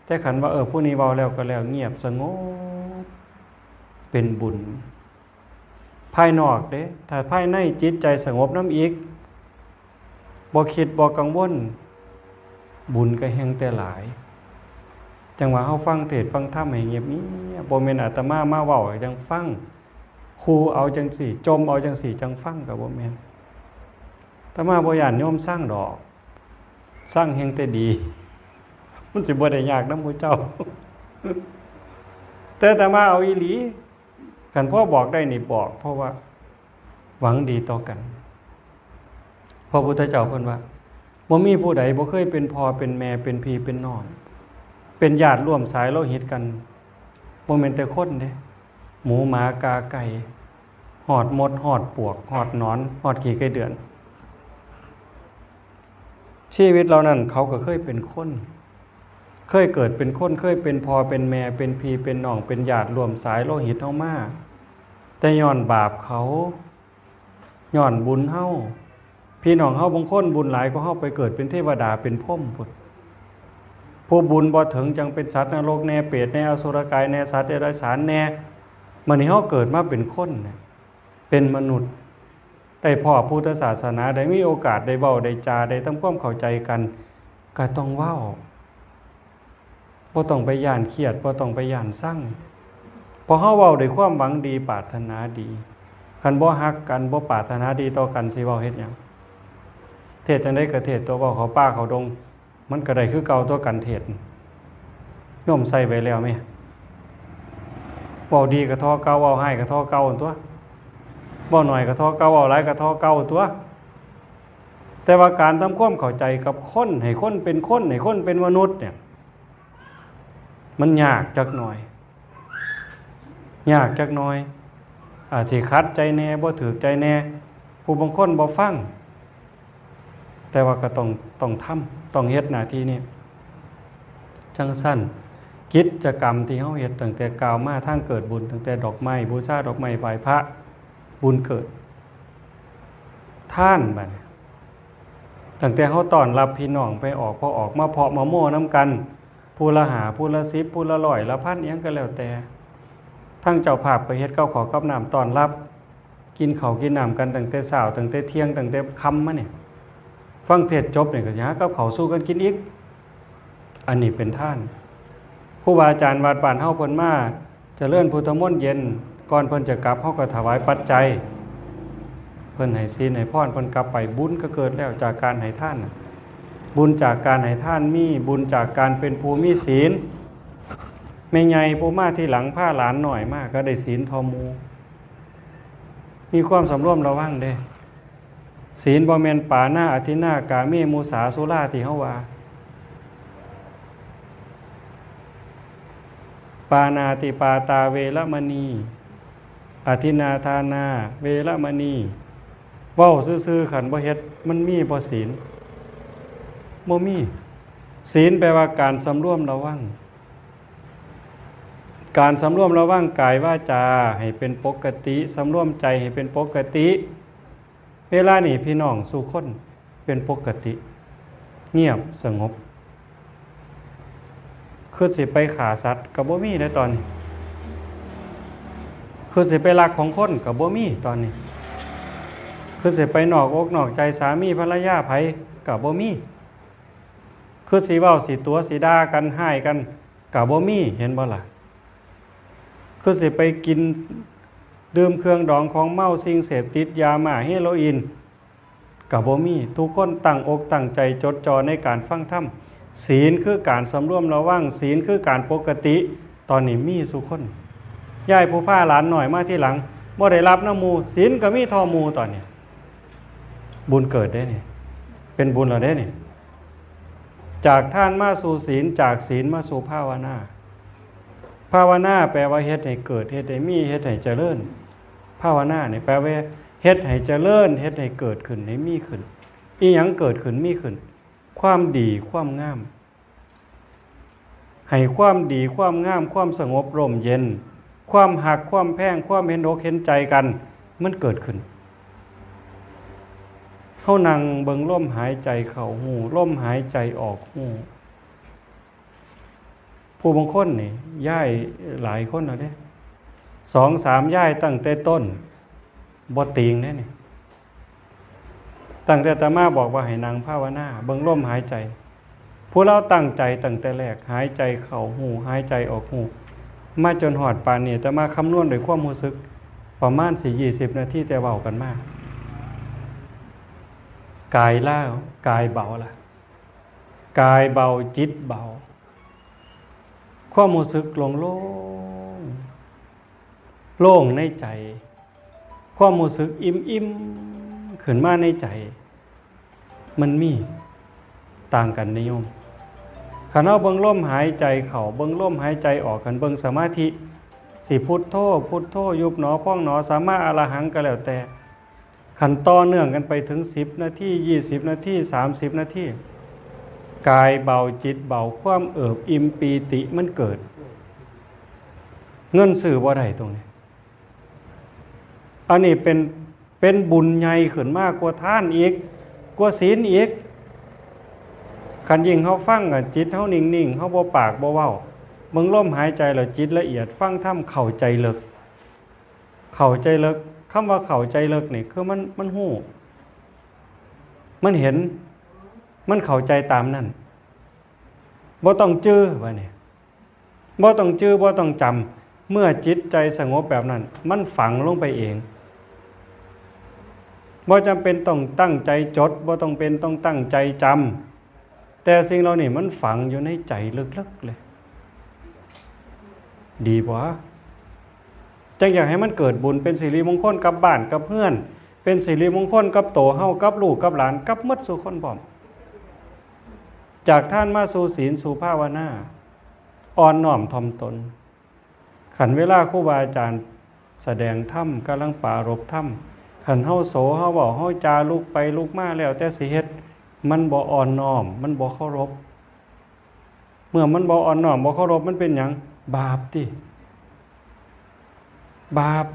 แต่คันว่า เออ ผู้นี้เว้าแล้วก็แล้ว เงียบสงบ เป็นบุญ ภายนอกเด้ ถ้าภายในจิตใจสงบนำอีก บ่คิดบ่กังวล บุญก็แฮ่งแต่หลาย จั่งว่าเฮาฟังเทศน์ฟังธรรมให้เงียบๆ บ่แม่นอาตมามาเว้าให้จั่งฟัง ครูเอาจั่งซี้ จมเอาจั่งซี้ จั่งฟังก็บ่แม่น อาตมาบ่ย้านโยมซังดอก ซังแฮ่งแต่ดี มันสิบ่ได้ยากนำหมู่เจ้า แต่อาตมาเอาอีหลี คันพอบอกได้นี่บอก เพราะว่าหวังดีต่อกัน พระพุทธเจ้าเพิ่นว่า บ่มีผู้ใดบ่เคยเป็นพ่อเป็นแม่ เป็นพี่เป็นน้อง เป็นญาติร่วมสายโลหิตกัน บ่แม่นแต่คนเด้ หมูหมากาไก่ ฮอดมด ฮอดปวก ฮอดหนอน ฮอดขี้ไก่เดือน ชีวิตเหล่านั้นเขาก็เคยเป็นคน เคยเกิดเป็นคน เคยเป็นพ่อเป็นแม่ เป็นพี่เป็นน้อง เป็นญาติร่วมสายโลหิตเฮามา แต่ย้อนบาปเขา ย้อนบุญเฮา พี่น้องเฮาบางคนบุญหลายกว่าเฮา ไปเกิดเป็นเทวดาเป็นพรหมพุ้น ผู้บุญบ่ถึงจั่งเป็นสัตว์นรกแน่ เปรตแน่ อสุรกายแน่ สัตว์เดรัจฉานแน่ มื้อนี้เฮาเกิดมาเป็นคนเนี่ย เป็นมนุษย์ ได้พ้อพุทธศาสนา ได้มีโอกาสได้เว้าได้จา ได้ทำความเข้าใจกัน ก็ต้องเว้า บ่ต้องไปย้านเครียด บ่ต้องไปย้านซัง เพราะเฮาเว้าด้วยความหวังดีปรารถนาดี คันบ่ฮักกัน บ่ปรารถนาดีต่อกัน สิเว้าเฮ็ดหยัง เทศน์จั่งใดก็เทศน์ตั๊ว เว้าเข้าป่าเข้าดง มันก็ได้คือเก่าตั๊ว การเทศน์ โยมใส่ไว้แล้วแหม เว้าดีก็เท่าเก่า เว้าร้ายก็เท่าเก่าตั๊ว เว้าน้อยก็เท่าเก่า เว้าหลายก็เท่าเก่าตั๊ว แต่ว่าการทำความเข้าใจกับคน ให้คนเป็นคน ให้คนเป็นมนุษย์เนี่ย มันยากจักหน่อย ยากจักหน่อย อาจสิขัดใจแน่ บ่ถูกใจแน่ ผู้บางคนบ่ฟัง แต่ว่าก็ต้อง ต้องทำ ต้องเฮ็ดหน้าที่นี้ จั่งซั้น กิจกรรมที่เฮาเฮ็ดตั้งแต่กล่าวมา ทางเกิดบุญ ตั้งแต่ดอกไม้บูชา ดอกไม้ไหว้พระ บุญเกิด ทานบัดนี้ ตั้งแต่เฮาต้อนรับพี่น้องไปออก พอออกมาเพาะมาโม่นำกัน ผู้ละห้า ผู้ละสิบ ผู้ละร้อย ละพัน อิหยังก็แล้วแต่ ทางเจ้าภาพก็เฮ็ดกับข้าวกับน้ำต้อนรับ กินข้าวกินน้ำกันตั้งแต่เช้า ตั้งแต่เที่ยง ตั้งแต่ค่ำมาเนี่ย ฟังเทศน์จบเนี่ยก็สิหากับข้าวสู่กันกินอีก อันนี้เป็นทาน ครูบาอาจารย์วัดบ้านเฮาเพิ่นมาเจริญพุทธมนต์เย็น ก่อนเพิ่นจะกลับ เฮาก็ถวายปัจจัย เพิ่นให้ศีลให้พร เพิ่นกลับไป บุญก็เกิดแล้วจากการให้ทานน่ะ บุญจากการให้ทานมี บุญจากการเป็นผู้มีศีล แม่ใหญ่ผู้มาทีหลังพาหลานน้อยมาก็ได้ศีลเท่าหมู่ มีความสำรวมระวังเด้ ศีลบ่แม่นปาณา อทินนา กาเม มุสา สุราที่เฮาว่า ปาณาติปาตา เวรมณี อทินนาทานา เวรมณี เว้าซื่อๆ คันบ่เฮ็ด มันมีบ่ศีล? บ่มี ศีลแปลว่าการสำรวมระวัง การสำรวมระวังกายวาจาให้เป็นปกติ สำรวมใจให้เป็นปกติ เวลานี้พี่น้องสู่คนเป็นปกติ เงียบสงบ คือสิไปฆ่าสัตว์ก็บ่มีในตอนนี้ คือสิไปลักของคนก็บ่มีตอนนี้ คือสิไปนอกอกนอกใจสามีภรรยาไผก็บ่มี คือสิเว้าสิตั๋วสิด่ากันฮ้ายกันก็บ่มี เห็นบ่ล่ะ คือสิไปกินดื่มเครื่องดองของเมา สิ่งเสพติด ยาม่า เฮโรอีน ก็บ่มี ทุกคนตั้งอกตั้งใจจดจ่อในการฟังธรรม ศีลคือการสำรวมระวัง ศีลคือการปกติ ตอนนี้มีสู่คน ยายผู้พาหลานน้อยมาทีหลัง บ่ได้รับนำหมู่ ศีลก็มีท่อหมู่ตอนนี้ บุญเกิดเด้นี่ เป็นบุญแล้วเด้นี่ จากทานมาสู่ศีล จากศีลมาสู่ภาวนา ภาวนาแปลว่าเฮ็ดให้เกิด เฮ็ดให้มี เฮ็ดให้เจริญ ภาวนานี่แปลว่าเฮ็ดให้เจริญ เฮ็ดให้เกิดขึ้น ให้มีขึ้น อีหยังเกิดขึ้นมีขึ้น ความดีความงาม ให้ความดีความงาม ความสงบร่มเย็น ความฮักความแพง ความเห็นอกเห็นใจกัน มันเกิดขึ้น เฮานั่งเบิ่งลมหายใจเข้าฮู้ ลมหายใจออกฮู้ ผู้บางคนนี่ย้ายหลายคนแล้วเด้ สองสามย้ายตั้งแต่ต้น บ่ติงเด้นี่ ตั้งแต่อาตมาบอกว่าให้นั่งภาวนา เบิ่งลมหายใจ ผู้ลาวตั้งใจตั้งแต่แรก หายใจเข้าฮู้ หายใจออกฮู้ มาจนฮอดปานนี้ อาตมาคำนวณด้วยความรู้สึก ประมาณสิยี่สิบนาทีแต่เว้ากันมา กายลาว กายเบาล่ะ กายเบาจิตเบา ความรู้สึกโล่งๆ โล่งในใจ ความรู้สึกอิ่มๆ ขึ้นมาในใจ มันมีต่างกันเด้โยม คันเฮาเบิ่งลมหายใจเข้า เบิ่งลมหายใจออก คันเบิ่งสมาธิ สิพุทโธ พุทโธ ยุบหนอพองหนอ สัมมาอรหังก็แล้วแต่ คันต่อเนื่องกันไปถึงสิบนาที ยี่สิบนาที สามสิบนาที กายเบาจิตเบา ความเอิบอิ่มปีติมันเกิด เงินซื้อบ่ได้ตรงนี้ อันนี้เป็น เป็นบุญใหญ่ขึ้นมากกว่าทานอีก กว่าศีลอีก คันยิ่งเฮาฟังอะ จิตเฮานิ่งๆ เฮาบ่ปากบ่เว้า เบิ่งลมหายใจแล้วจิตละเอียด ฟังธรรมเข้าใจเลิก เข้าใจเลิก คำว่าเข้าใจเลิกนี่คือมัน มันฮู้ มันเห็น มันเข้าใจตามนั้น บ่ต้องจื่อว่านี่ บ่ต้องจื่อ บ่ต้องจำ เมื่อจิตใจสงบแบบนั้น มันฝังลงไปเอง บ่จำเป็นต้องตั้งใจจด บ่ต้องเป็นต้องตั้งใจจำ แต่สิ่งเหล่านี้มันฝังอยู่ในใจลึกๆ เลย ดีบ่ จั่งอยากให้มันเกิดบุญ เป็นสิริมงคลกับบ้านกับเฮือน เป็นสิริมงคลกับโตเฮา กับลูกกับหลาน กับหมดสู่คนพร้อม จากทานมาสู่ศีลสู่ภาวนา อ่อนน้อมถ่อมตน คันเวลาครูบาอาจารย์แสดงธรรม กำลังปรารภธรรม คันเฮาโส เฮาเว้า เฮาจา ลุกไปลุกมา แล้วแต่สิเฮ็ด มันบ่อ่อนน้อม มันบ่เคารพ เมื่อมันบ่อ่อนน้อม บ่เคารพ มันเป็นหยัง? บาปติ บาป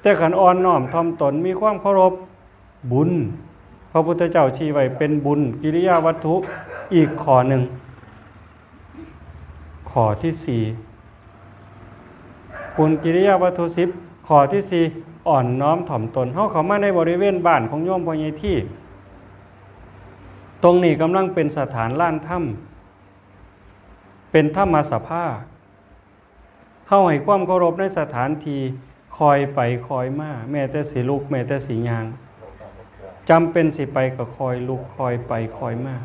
แต่คันอ่อนน้อมถ่อมตน มีความเคารพ บุญ พระพุทธเจ้าชี้ไว้เป็นบุญกิริยาวัตถุอีกข้อหนึ่ง ข้อที่สี่ บุญกิริยาวัตถุสิบ ข้อที่สี่ อ่อนน้อมถ่อมตน เฮาเข้ามาในบริเวณบ้านของโยมพ่อใหญ่ที่ ตรงนี้กำลังเป็นสถานลานธรรม เป็นธรรมสภา เฮาให้ความเคารพในสถานที่ ค่อยไปค่อยมา แม้แต่สิลุก แม้แต่สิย่าง จำเป็นสิไปก็ค่อยลุก ค่อยไปค่อยมา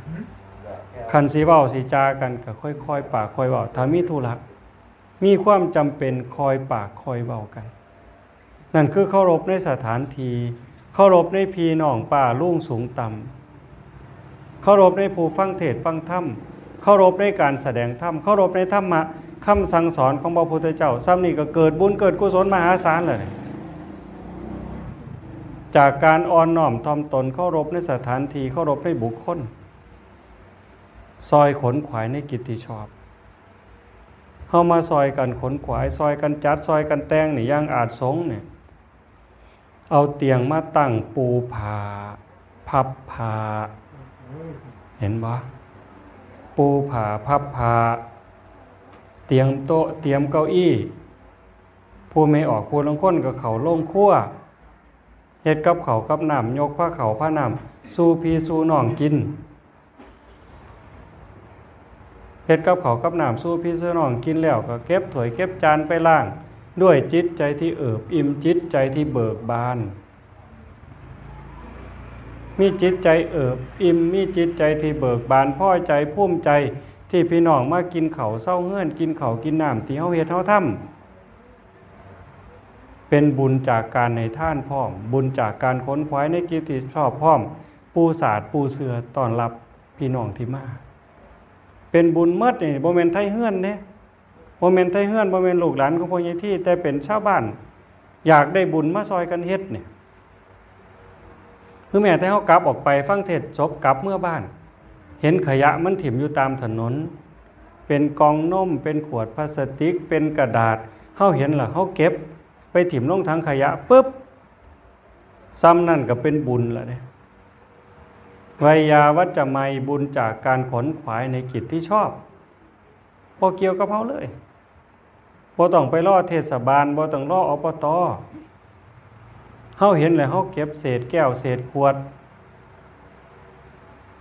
คันสิเว้าสิจากันก็ค่อยๆ ปากค่อยเว้า ถ้ามีธุระ มีความจำเป็นค่อยปากค่อยเว้ากัน นั่นคือเคารพในสถานที่ เคารพในพี่น้องป้าลุงสูงต่ำ เคารพในผู้ฟังเทศน์ฟังธรรม เคารพในการแสดงธรรม เคารพในธรรมะคำสั่งสอนของพระพุทธเจ้า ซ้ำนี่ก็เกิดบุญเกิดกุศลมหาศาลเลย จากการอ่อนน้อมถ่อมตน เคารพในสถานที่ เคารพในบุคคล ซอยขนขวายในกิจที่ชอบ เฮามาซอยกันขนขวาย ซอยกันจัด ซอยกันแต่งนี่ อย่างอาสงฆ์เนี่ย เอาเตียงมาตั้งปูผ้า พับผ้า เห็นบ่ ปูผ้า พับผ้า เตรียมโต๊ะ เตรียมเก้าอี้ ผู้แม่ออกผู้ลางคนก็เข้าโรงครัว เฮ็ดกับข้าวกับน้ำ ยกพาข้าวพาน้ำสู่พี่สู่น้องกิน เฮ็ดกับข้าวกับน้ำสู่พี่สู่น้องกินแล้ว ก็เก็บถ้วยเก็บจานไปล้าง ด้วยจิตใจที่เอิบอิ่ม จิตใจที่เบิกบาน มีจิตใจเอิบอิ่ม มีจิตใจที่เบิกบาน พอใจ ภูมิใจ ที่พี่น้องมากินข้าวเซาเฮือน กินข้าวกินน้ำที่เฮาเฮ็ดเฮาทำ เป็นบุญจากการให้ทานพร้อม บุญจากการขนขวายในกิจที่ชอบพร้อม ปูสาดปูเสื่อต้อนรับพี่น้องที่มา เป็นบุญหมดนี่ บ่แม่นไทเฮือนเด้ บ่แม่นไทเฮือน บ่แม่นลูกหลานของพ่อใหญ่ที่ แต่เป็นชาวบ้าน อยากได้บุญมาซอยกันเฮ็ดเนี่ย คือแม้แต่เฮากลับออกไปฟังเทศน์จบกลับเมือบ้าน เห็นขยะมันถิ่มอยู่ตามถนน เป็นกล่องนม เป็นขวดพลาสติก เป็นกระดาษ เฮาเห็นล่ะ เฮาเก็บไปถิ่มลงถังขยะปุ๊บ ซ้ำนั่นก็เป็นบุญละเด้ ไวยาวัจจะไมย บุญจากการขนขวายในกิจที่ชอบ บ่เกี่ยวกับเฮาเลย บ่ต้องไปรอเทศบาล บ่ต้องรอ อปต. เฮาเห็นแล้ว เฮาเก็บเศษแก้วเศษขวด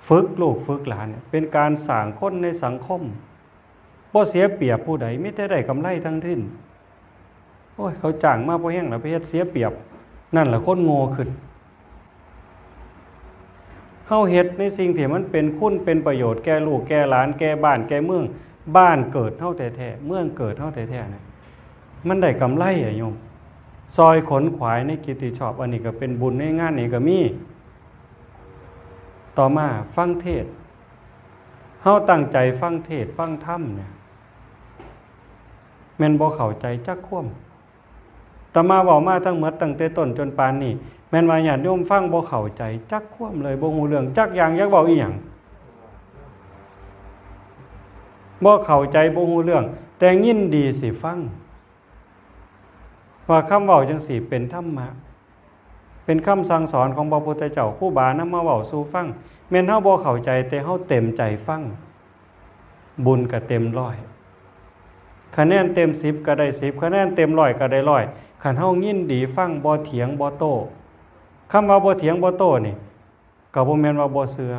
ฝึกลูกฝึกหลานเนี่ย เป็นการสร้างคนในสังคม บ่เสียเปรียบผู้ใด มีแต่ได้กำไรทั้งสิ้น โอ้ย เขาจ้างมาพอแฮงแล้ว ไปเฮ็ดเสียเปรียบ นั่นแหละคนโง่ขึ้น เฮาเฮ็ดในสิ่งที่มันเป็นคุณเป็นประโยชน์แก่ลูกแก่หลาน แก่บ้านแก่เมือง บ้านเกิดเฮาแท้ๆ เมืองเกิดเฮาแท้ๆ เนี่ย มันได้กำไรอะโยม ซอยขนขวายในกิจที่ชอบ อันนี้ก็เป็นบุญในงานนี้ก็มี ต่อมาฟังเทศน์ เฮาตั้งใจฟังเทศน์ฟังธรรมเนี่ย แม่นบ่เข้าใจจักความ อาตมาเว้ามาทั้งหมดตั้งแต่ต้นจนปานนี้ แม่นว่าญาติโยมฟังบ่เข้าใจจักความเลย บ่ฮู้เรื่องจักอย่าง อยากเว้าอีหยัง บ่เข้าใจบ่ฮู้เรื่อง แต่ยินดีสิฟัง ว่าคำเว้าจังซี้เป็นธรรมะ เป็นคำสั่งสอนของพระพุทธเจ้า ครูบานำมาเว้าสู่ฟัง แม่นเฮาบ่เข้าใจ แต่เฮาเต็มใจฟัง บุญก็เต็มร้อย คะแนนเต็มสิบก็ได้สิบ คะแนนเต็มร้อยก็ได้ร้อย คันเฮายินดีฟัง บ่เถียงบ่โต้ คำว่าบ่เถียงบ่โต้นี่ ก็บ่แม่นว่าบ่เชื่อ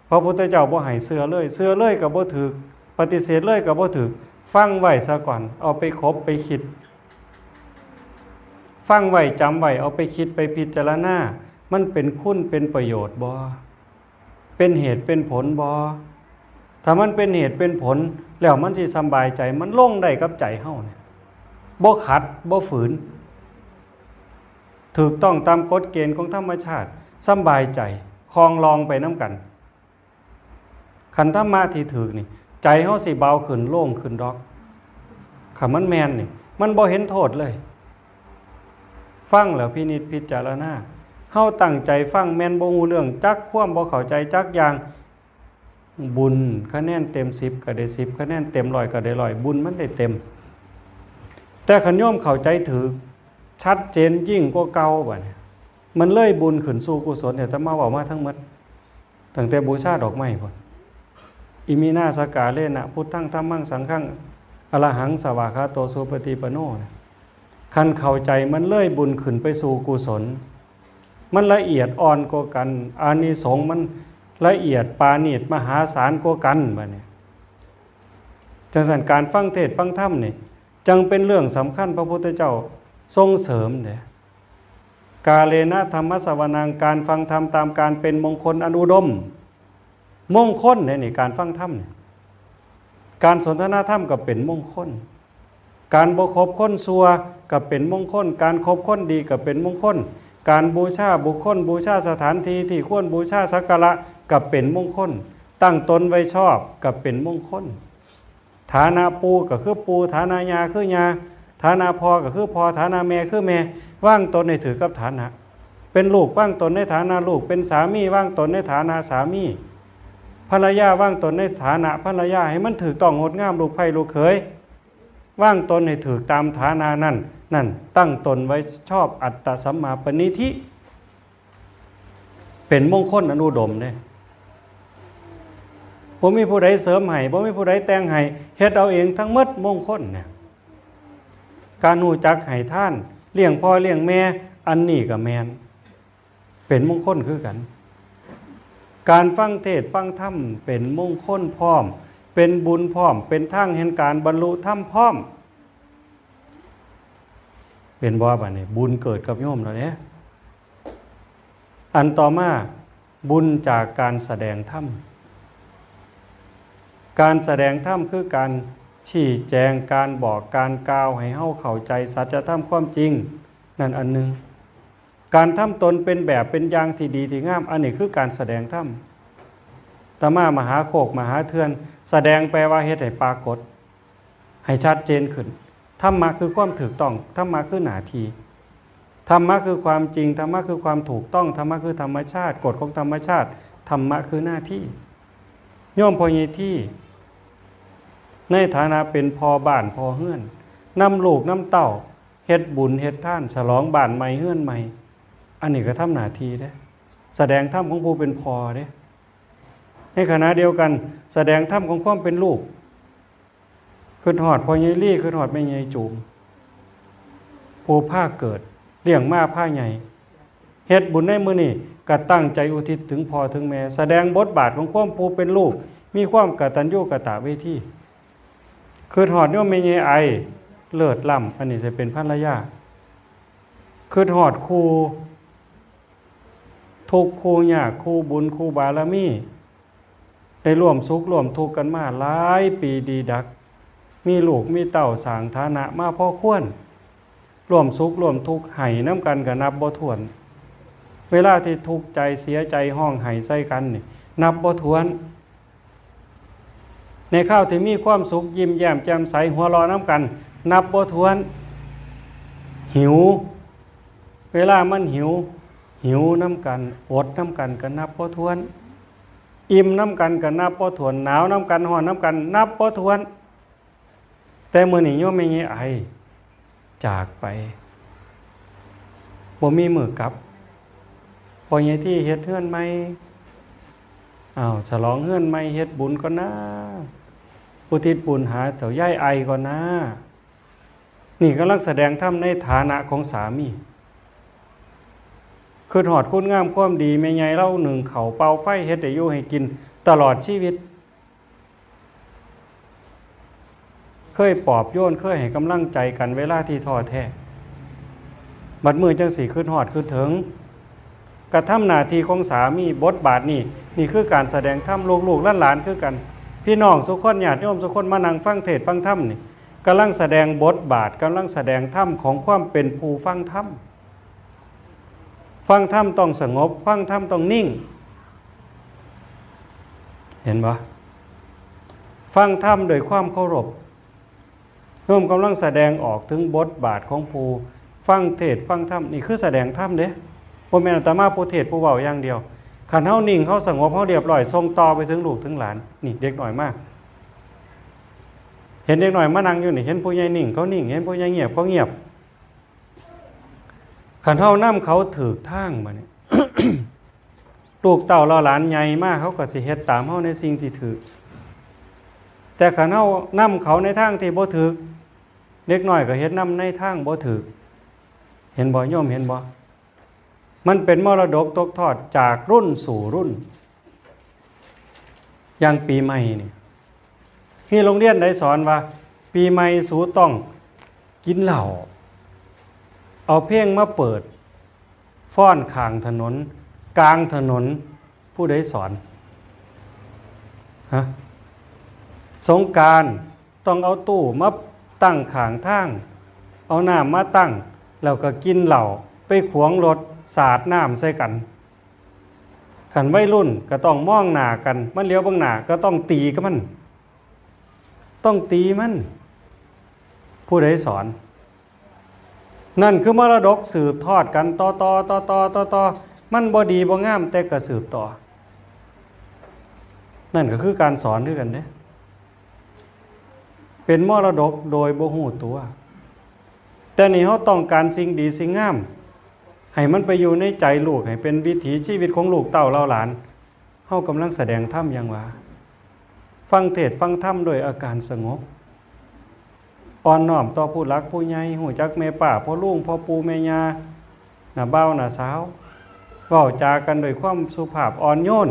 พระพุทธเจ้าบ่ให้เชื่อเลย เชื่อเลยก็บ่ถืก ปฏิเสธเลยก็บ่ถืก ฟังไว้ซะก่อน เอาไปขบไปคิด ฟังไว้จำไว้ เอาไปคิดไปพิจารณา มันเป็นคุณเป็นประโยชน์บ่ เป็นเหตุเป็นผลบ่ ถ้ามันเป็นเหตุเป็นผล แล้วมันสิสำบายใจ มันลงได้กับใจเฮาเนี่ย บ่ขัด บ่ฝืน ถูกต้องตามกฎเกณฑ์ของธรรมชาติ สำบายใจ คลองลองไปนำกัน คันธรรมะที่ถูกนี่ ใจเฮาสิเบาขึ้น โล่งขึ้นดอก คันมันแม่นนี่ มันบ่เห็นโทษเลย ฟังแล้วพินิจพิจารณา เฮาตั้งใจฟัง แม่นบ่ฮู้เรื่องจักความ บ่เข้าใจจักอย่าง บุญคะแนนเต็มสิบก็ได้สิบ คะแนนเต็มร้อยก็ได้ร้อย บุญมันได้เต็ม แต่คันโยมเข้าใจถูก ชัดเจนยิ่งกว่าเก่าบัดนี้ มันเลยบุญขึ้นสู่กุศลเนี่ย อาตมาเว้ามาทั้งหมด ตั้งแต่บูชาดอกไม้พุ้น อิมินาสกาเลนะ พุทธัง ธัมมัง สังฆัง อรหัง สวากขาโต สุปฏิปันโน นะ คันเข้าใจมันเลยบุญขึ้นไปสู่กุศล มันละเอียดอ่อนกว่ากัน อานิสงส์มันละเอียดปราณีตมหาศาลกว่ากันบัดนี้ จังซั่นการฟังเทศน์ฟังธรรมนี่ จังเป็นเรื่องสำคัญ พระพุทธเจ้าทรงเสริมเด้ กาเลนะธัมมสสวนัง การฟังธรรมตามกาลเป็นมงคลอันอุดม มงคลเนี่ยนี่ การฟังธรรมเนี่ย การสนทนาธรรมก็เป็นมงคล การบ่คบคนชั่วก็เป็นมงคล การคบคนดีก็เป็นมงคล การบูชาบุคคล บูชาสถานที่ที่ควรบูชาสักการะก็เป็นมงคล ตั้งตนไว้ชอบก็เป็นมงคล ฐานะปู่ก็คือปู่ ฐานะย่าคือย่า ฐานะพ่อก็คือพ่อ ฐานะแม่คือแม่ วางตนให้ถือกับฐานะ เป็นลูกวางตนในฐานะลูก เป็นสามีวางตนในฐานะสามี ภรรยาวางตนในฐานะภรรยา ให้มันถือต้องงดงาม ลูกไพร่ลูกเขย วางตนให้ถือตามฐานะนั่น นั่นตั้งตนไว้ชอบ อัตตสัมมาปณิธิ เป็นมงคลอันอุดมเนี่ยบ่มีผู้ใดเสริมให้ บ่มีผู้ใดแต่งให้ เฮ็ดเอาเองทั้งหมดมงคลเนี่ย การรู้จักให้ทาน เลี้ยงพ่อเลี้ยงแม่ อันนี้ก็แม่น เป็นมงคลคือกัน การฟังเทศน์ฟังธรรมเป็นมงคลพร้อม เป็นบุญพร้อม เป็นทางแห่งการบรรลุธรรมพร้อม เป็นบ่บัดนี้ บุญเกิดกับโยมแล้วเนี่ย อันต่อมา บุญจากการแสดงธรรม การแสดงธรรมคือการชี้แจง การบอก การกล่าวให้เฮาเข้าใจสัจธรรมความจริง นั่นอันหนึ่ง การทำตนเป็นแบบเป็นอย่างที่ดีที่งาม อันนี้คือการแสดงธรรม อาตมามหาโคกมหาเทือน แสดงแปลว่าเฮ็ดให้ปรากฏ ให้ชัดเจนขึ้น ธรรมะคือความถูกต้อง ธรรมะคือหน้าที่ ธรรมะคือความจริง ธรรมะคือความถูกต้อง ธรรมะคือธรรมชาติ กฎของธรรมชาติ ธรรมะคือหน้าที่ โยมพ่อใหญ่ที่ ในฐานะเป็นพ่อบ้านพ่อเฮือน นำลูกนำเต้า เฮ็ดบุญเฮ็ดทาน ฉลองบ้านใหม่เฮือนใหม่ อันนี้ก็ทำหน้าที่เด้ แสดงธรรมของผู้เป็นพ่อเด้ ในขณะเดียวกัน แสดงธรรมของความเป็นลูก คิดฮอดพ่อใหญ่ลี่ คิดฮอดแม่ใหญ่จูม ผู้พาเกิด เลี้ยงมาพาใหญ่ เฮ็ดบุญในมื้อนี้ก็ตั้งใจอุทิศถึงพ่อถึงแม่ แสดงบทบาทของความผู้เป็นลูก มีความกตัญญูกตเวที คิดฮอดโยมแม่ใหญ่ไอ เลิศล้ำ อันนี้จะเป็นภรรยา คิดฮอดครูทุกข์ครูยาก ครูบุญ ครูบารมี ได้ร่วมสุขร่วมทุกข์กันมาหลายปีดีดัก มีลูกมีเต้าสร้างฐานะมาพอควร ร่วมสุขร่วมทุกข์ให้นำกันก็นับบ่ถ้วน เวลาที่ทุกข์ใจเสียใจฮ้องไห้ใส่กันนี่ นับบ่ถ้วน ในคราวที่มีความสุขยิ้มแย้มแจ่มใสหัวเราะนำกัน นับบ่ถ้วน หิว เวลามันหิว หิวนำกัน อดนำกันก็นับบ่ถ้วน อิ่มนำกันก็นับบ่ถ้วน หนาวนำกัน ฮ้อนนำกัน นับบ่ถ้วน แต่มื้อนี้โยมแม่ใหญ่ไอจากไป บ่มีมื้อกลับ พ่อใหญ่ที่เฮ็ดเฮือนใหม่ อ้าว ฉลองเฮือนใหม่ เฮ็ดบุญก่อนนะ อุทิศบุญหาเฒ่ายายไอก่อนนะ นี่กำลังแสดงธรรมในฐานะของสามี คิดฮอดคุณงามความดี แม่ใหญ่ลาวนึ่งข้าวเป่าไฟ เฮ็ดให้อยู่ให้กินตลอดชีวิต เคยปลอบโยน เคยให้กำลังใจกันเวลาที่ท้อแท้ บัดมื้อจั่งซี้คิดฮอดคิดถึง กระทำหน้าที่ของสามี บทบาทนี่ นี่คือการแสดงธรรม ลูกๆหลานๆคือกัน พี่น้องสุคน ญาติโยมสุคนมานั่งฟังเทศน์ฟังธรรมนี่ กำลังแสดงบทบาท กำลังแสดงธรรมของความเป็นผู้ฟังธรรม ฟังธรรมต้องสงบ ฟังธรรมต้องนิ่ง เห็นบ่ ฟังธรรมด้วยความเคารพ โยมกำลังแสดงออกถึงบทบาทของผู้ฟังเทศน์ฟังธรรม นี่คือแสดงธรรมเด้ บ่แม่นอาตมาผู้เทศน์ผู้เว้าอย่างเดียว คันเฮานิ่ง เฮาสงบ เฮาเรียบร้อย ส่งต่อไปถึงลูกถึงหลาน นี่เด็กน้อยมา เห็นเด็กน้อยมานั่งอยู่นี่ เห็นผู้ใหญ่นิ่ง เขานิ่ง เห็นผู้ใหญ่เงียบ เขาเงียบ คันเฮานำเขาถูกทางบัดนี้ ลูกเต้าเหล่าหลานใหญ่มา เขาก็สิเฮ็ดตามเฮาในสิ่งที่ถูก แต่คันเฮานำเขาในทางที่บ่ถูก เด็กน้อยก็เฮ็ดนำในทางบ่ถูก เห็นบ่โยม เห็นบ่ มันเป็นมรดกตกทอดจากรุ่นสู่รุ่น อย่างปีใหม่นี่ มีโรงเรียนใดสอนว่า ปีใหม่สูต้องกินเหล้า เอาเพลงมาเปิดฟ้อนข้างถนน กลางถนน ผู้ใดสอน ฮะ สงกรานต์ต้องเอาตู้มาตั้งข้างทาง เอาน้ำมาตั้ง แล้วก็กินเหล้า ไปขวางรถ สาดน้ำใส่กัน คันวัยรุ่นก็ต้องมองหน้ากัน มันเหลียวเบิ่งหน้าก็ต้องตีกับมัน ต้องตีมัน ผู้ใดสอน นั่นคือมรดกสืบทอดกันต่อต่อต่อต่อต่อต่อ มันบ่ดีบ่งามแต่ก็สืบต่อ นั่นก็คือการสอนคือกันเด้ เป็นมรดกโดยบ่ฮู้ตัว แต่นี่เฮาต้องการสิ่งดีสิ่งงาม ให้มันไปอยู่ในใจลูก ให้เป็นวิถีชีวิตของลูกเต้าเหล่าหลาน เฮากำลังแสดงธรรมอย่างว่า ฟังเทศน์ฟังธรรมโดยอาการสงบ อ่อนน้อมต่อผู้หลักผู้ใหญ่ ฮู้จักแม่ป้าพ่อลุงพ่อปู่แม่ย่า น้าบ่าวน้าสาว เว้าจากันด้วยความสุภาพอ่อนโยน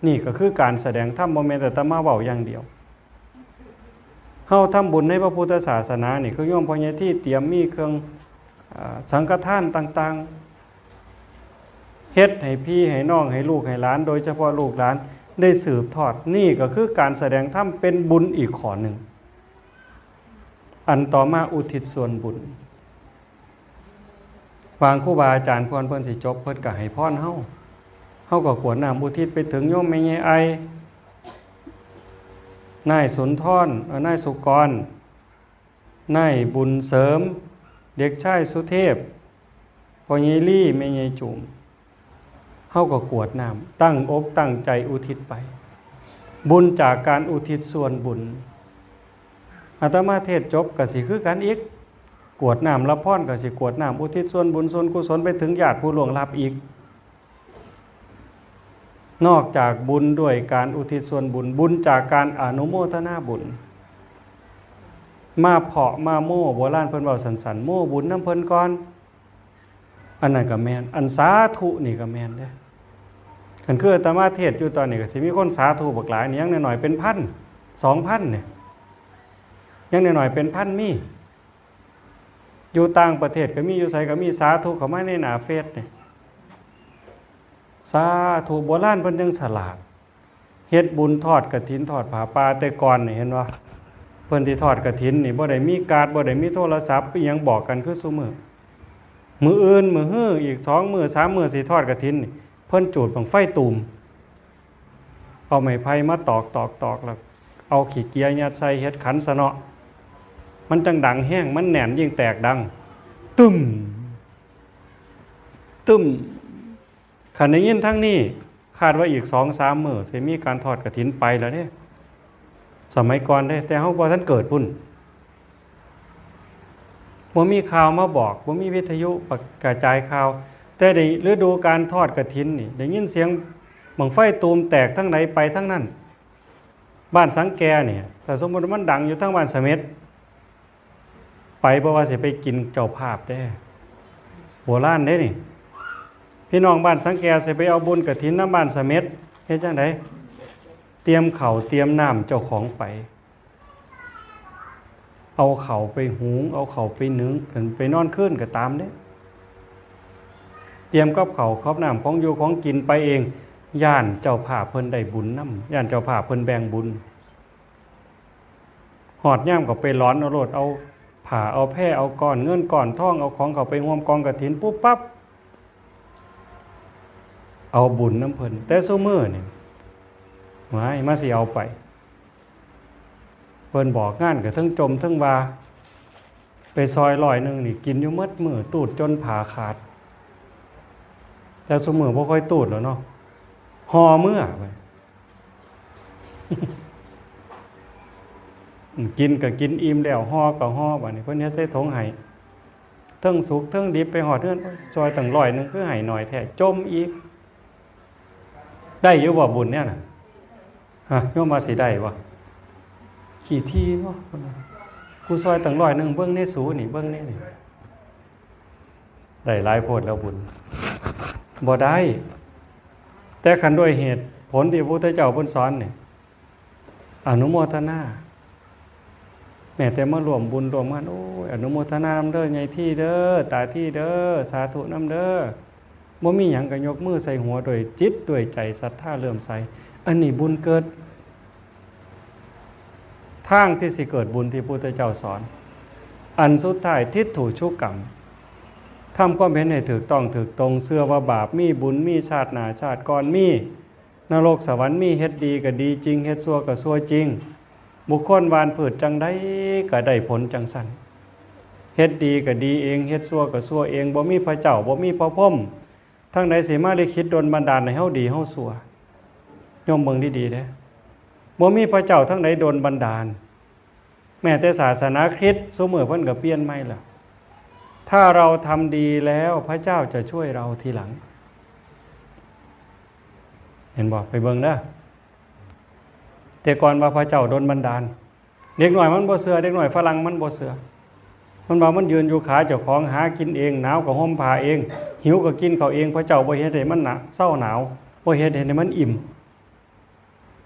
นี่ก็คือการแสดงธรรม บ่แม่นแต่มาเว้าอย่างเดียว เฮาทำบุญในพระพุทธศาสนานี่ คือโยมพ่อใหญ่ที่เตรียมมีเครื่อง อ่า สังฆทานต่างๆ เฮ็ดให้พี่ให้น้องให้ลูกให้หลาน โดยเฉพาะลูกหลานได้สืบทอด นี่ก็คือการแสดงธรรมเป็นบุญอีกข้อหนึ่ง อันต่อมาอุทิศส่วนบุญ วางครูบาอาจารย์เพิ่น เพิ่นสิจบ เพิ่นก็ให้พรเฮา เฮาก็กรวดน้ำอุทิศไปถึงโยมแม่ใหญ่ไอ นายสุนทร เอ่อ นายสุกร นายบุญเสริม เด็กชายสุเทพ พ่อใหญ่ลี่ แม่ใหญ่จุ๋ม เฮาก็กรวดน้ำ ตั้งอกตั้งใจอุทิศไป บุญจากการอุทิศส่วนบุญ อาตมาเทศน์จบก็สิคือกันอีก กรวดน้ำรับพรก็สิกรวดน้ำอุทิศส่วนบุญส่วนกุศลไปถึงญาติผู้ล่วงลับอีก นอกจากบุญด้วยการอุทิศส่วนบุญ บุญจากการอนุโมทนาบุญ มาเพาะมาโม้ โบราณเพิ่นเว้าสั้นๆ โม้บุญนำเพิ่นก่อน อันนั้นก็แม่น อันสาธุนี่ก็แม่นเด้ คันคืออาตมาเทศน์อยู่ตอนนี้ก็สิมีคนสาธุบักหลายนี่ อย่างน้อยๆเป็นพัน สองพันนี่ อย่างน้อยๆเป็นพันมี อยู่ต่างประเทศก็มี อยู่ไสก็มี สาธุเข้ามาในหน้าเฟซนี่ สาธุ โบราณเพิ่นจั่งฉลาด เฮ็ดบุญทอดกฐินทอดผ้าป่าแต่ก่อนนี่ เห็นบ่ เพิ่นสิทอดกฐินนี่ บ่ได้มีการ์ด บ่ได้มีโทรศัพท์อิหยังบอกกันคือซุมื้อ มื้ออื่นมื้อฮืออีกสองมื้อสามมื้อสิทอดกฐินนี่ เพิ่นจูดบั้งไฟตูม เอาไม้ไผ่มาตอกตอกตอก แล้วเอาขี้เกียยัดใส่เฮ็ดขันซะเนาะ มันจั่งดังแฮง มันแน่นยิ่งแตกดัง ตึ้ม ตึ้ม คันได้ยินทางนี้ คาดว่าอีกสองสามมื้อสิมีการทอดกฐินไปแล้วเด้ สมัยก่อนเด้ แต่เฮาบ่ทันเกิดพุ้น บ่มีข่าวมาบอก บ่มีวิทยุกระจายข่าว แต่ในฤดูการทอดกฐินนี่ ได้ยินเสียงบั้งไฟตูมแตกทางใดไปทางนั้น บ้านสังแกนี่ ถ้าสมมุติว่ามันดังอยู่ทางบ้านเสม็ด ไป เพราะว่าสิไปกินเจ้าภาพเด้ โบราณเด้นี่ พี่น้องบ้านสังแกสิไปเอาบุญกฐินนำบ้านเสม็ด เฮ็ดจั่งใด เตรียมข้าวเตรียมน้ำเจ้าของไป เอาข้าวไปหุง เอาข้าวไปนึ่ง คันไปนอนคืนก็ตามเด้ เตรียมกับข้าวกับน้ำของอยู่ของกินไปเอง ย้านเจ้าภาพเพิ่นได้บุญนำ ย้านเจ้าภาพเพิ่นแบ่งบุญ ฮอดยามก็ไปหลอนเอาโลด เอาผ้า เอาแพร เอาก้อนเงินก้อนทอง เอาของเข้าไปร่วมกองกฐินปุ๊บปั๊บ เอาบุญนำเพิ่น แต่ซุมื้อนี่ ว้าย มาสิเอาไป เพิ่นบอกงานก็เทิงจ่มเทิงว่า ไปซอยร้อยหนึ่งนี่กินอยู่หมดมื้อ ตูดจนผ้าขาด แต่ซุมื้อบ่ค่อยตูดแล้วเนาะ ห่อเมือไป กินก็กินอิ่มแล้ว ห่อก็ห่อ บัดนี้เพิ่นเฮ็ดใส่ถุงให้ เทิงสุกเทิงดิบ ไปฮอดเฮือน โอ๊ย ซอยตั้งร้อยหนึ่ง คือให้น้อยแท้ จ่มอีก ได้อยู่บ่บุญแนวนั้น ฮะ โยมว่าสิได้บ่ ขี้ถี่เนาะ กูซอยตั้งร้อยหนึ่ง เบิ่งในสูนี่ เบิ่งในนี่ ได้หลายโพดแล้วบุญ บ่ได้ แต่คันด้วยเหตุผลที่พระพุทธเจ้าเพิ่นสอนนี่ อนุโมทนา แม้แต่มาร่วมบุญร่วมงาน โอ้ย อนุโมทนานำเด้อ ใหญ่ที่เด้อ ตาที่เด้อ สาธุนำเด้อ บ่มีหยังก็ยกมือใส่หัวด้วยจิตด้วยใจศรัทธาเลื่อมใส อันนี้บุญเกิด ทางที่สิเกิดบุญที่พุทธเจ้าสอน อันสุดท้าย ทิฏฐูชุกรรม ท ทำความเห็นให้ถูกต้องถูกตรง เชื่อว่าบาปมี บุญมี ชาติหน้าชาติก่อนมี นรกสวรรค์มี เฮ็ดดีก็ดีจริง เฮ็ดชั่วก็ชั่วจริง บุคคลหว่านพืชจั่งใดก็ได้ผลจั่งซั่น เฮ็ดดีก็ดีเอง เฮ็ดชั่วก็ชั่วเอง บ่มีพระเจ้า บ่มีพระพรหมทางใดสิมาลิขิตดลบันดาลให้เฮาดีเฮาชั่ว โยมเบิ่งดีๆเด้อ บ่มีพระเจ้าทางใดดลบันดาล แม้แต่ศาสนาคริสต์ซุมื้อเพิ่นก็เปลี่ยนใหม่แล้ว ถ้าเราทำดีแล้วพระเจ้าจะช่วยเราทีหลัง เห็นบ่ ไปเบิ่งเด้อ แต่ก่อนว่าพระเจ้าดลบันดาล เด็กน้อยมันบ่เชื่อ เด็กน้อยฝรั่งมันบ่เชื่อ มันว่ามันยืนอยู่ขาเจ้าของ หากินเอง หนาวก็ห่มผ้าเอง หิวก็กินข้าวเอง พระเจ้าบ่เฮ็ดให้มันหนา เซาหนาว บ่เฮ็ดให้มันอิ่ม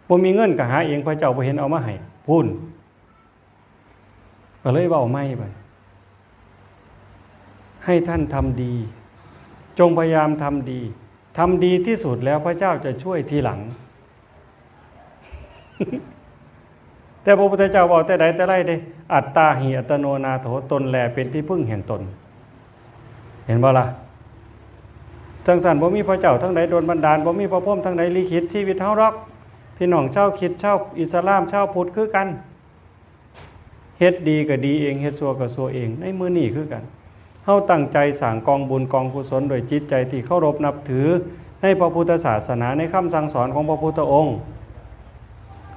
บ่มีเงินก็หาเอง พระเจ้าบ่เห็นเอามาให้ พู้น ก็เลยเว้าใหม่บัด ให้ท่านทำดี จงพยายามทำดี ทำดีที่สุดแล้วพระเจ้าจะช่วยทีหลัง แต่พระพุทธเจ้าเว้าแต่ใดแต่ไรเด้ อัตตาหิอัตโนนาโถ ตนแลเป็นที่พึ่งแห่งตน เห็นบ่ล่ะ จั่งซั่นบ่มีพระเจ้าทางใดดลบันดาล บ่มีพระพรหมทางใดลิขิตชีวิตเฮาดอก พี่น้องชาวคริสต์ ชาวอิสลาม ชาวพุทธคือกัน เฮ็ดดีก็ดีเอง เฮ็ดชั่วก็ชั่วเอง ในมื้อนี้คือกัน เฮาตั้งใจสร้างกองบุญกองกุศลด้วยจิตใจที่เคารพนับถือในพระพุทธศาสนา ในคำสั่งสอนของพระพุทธองค์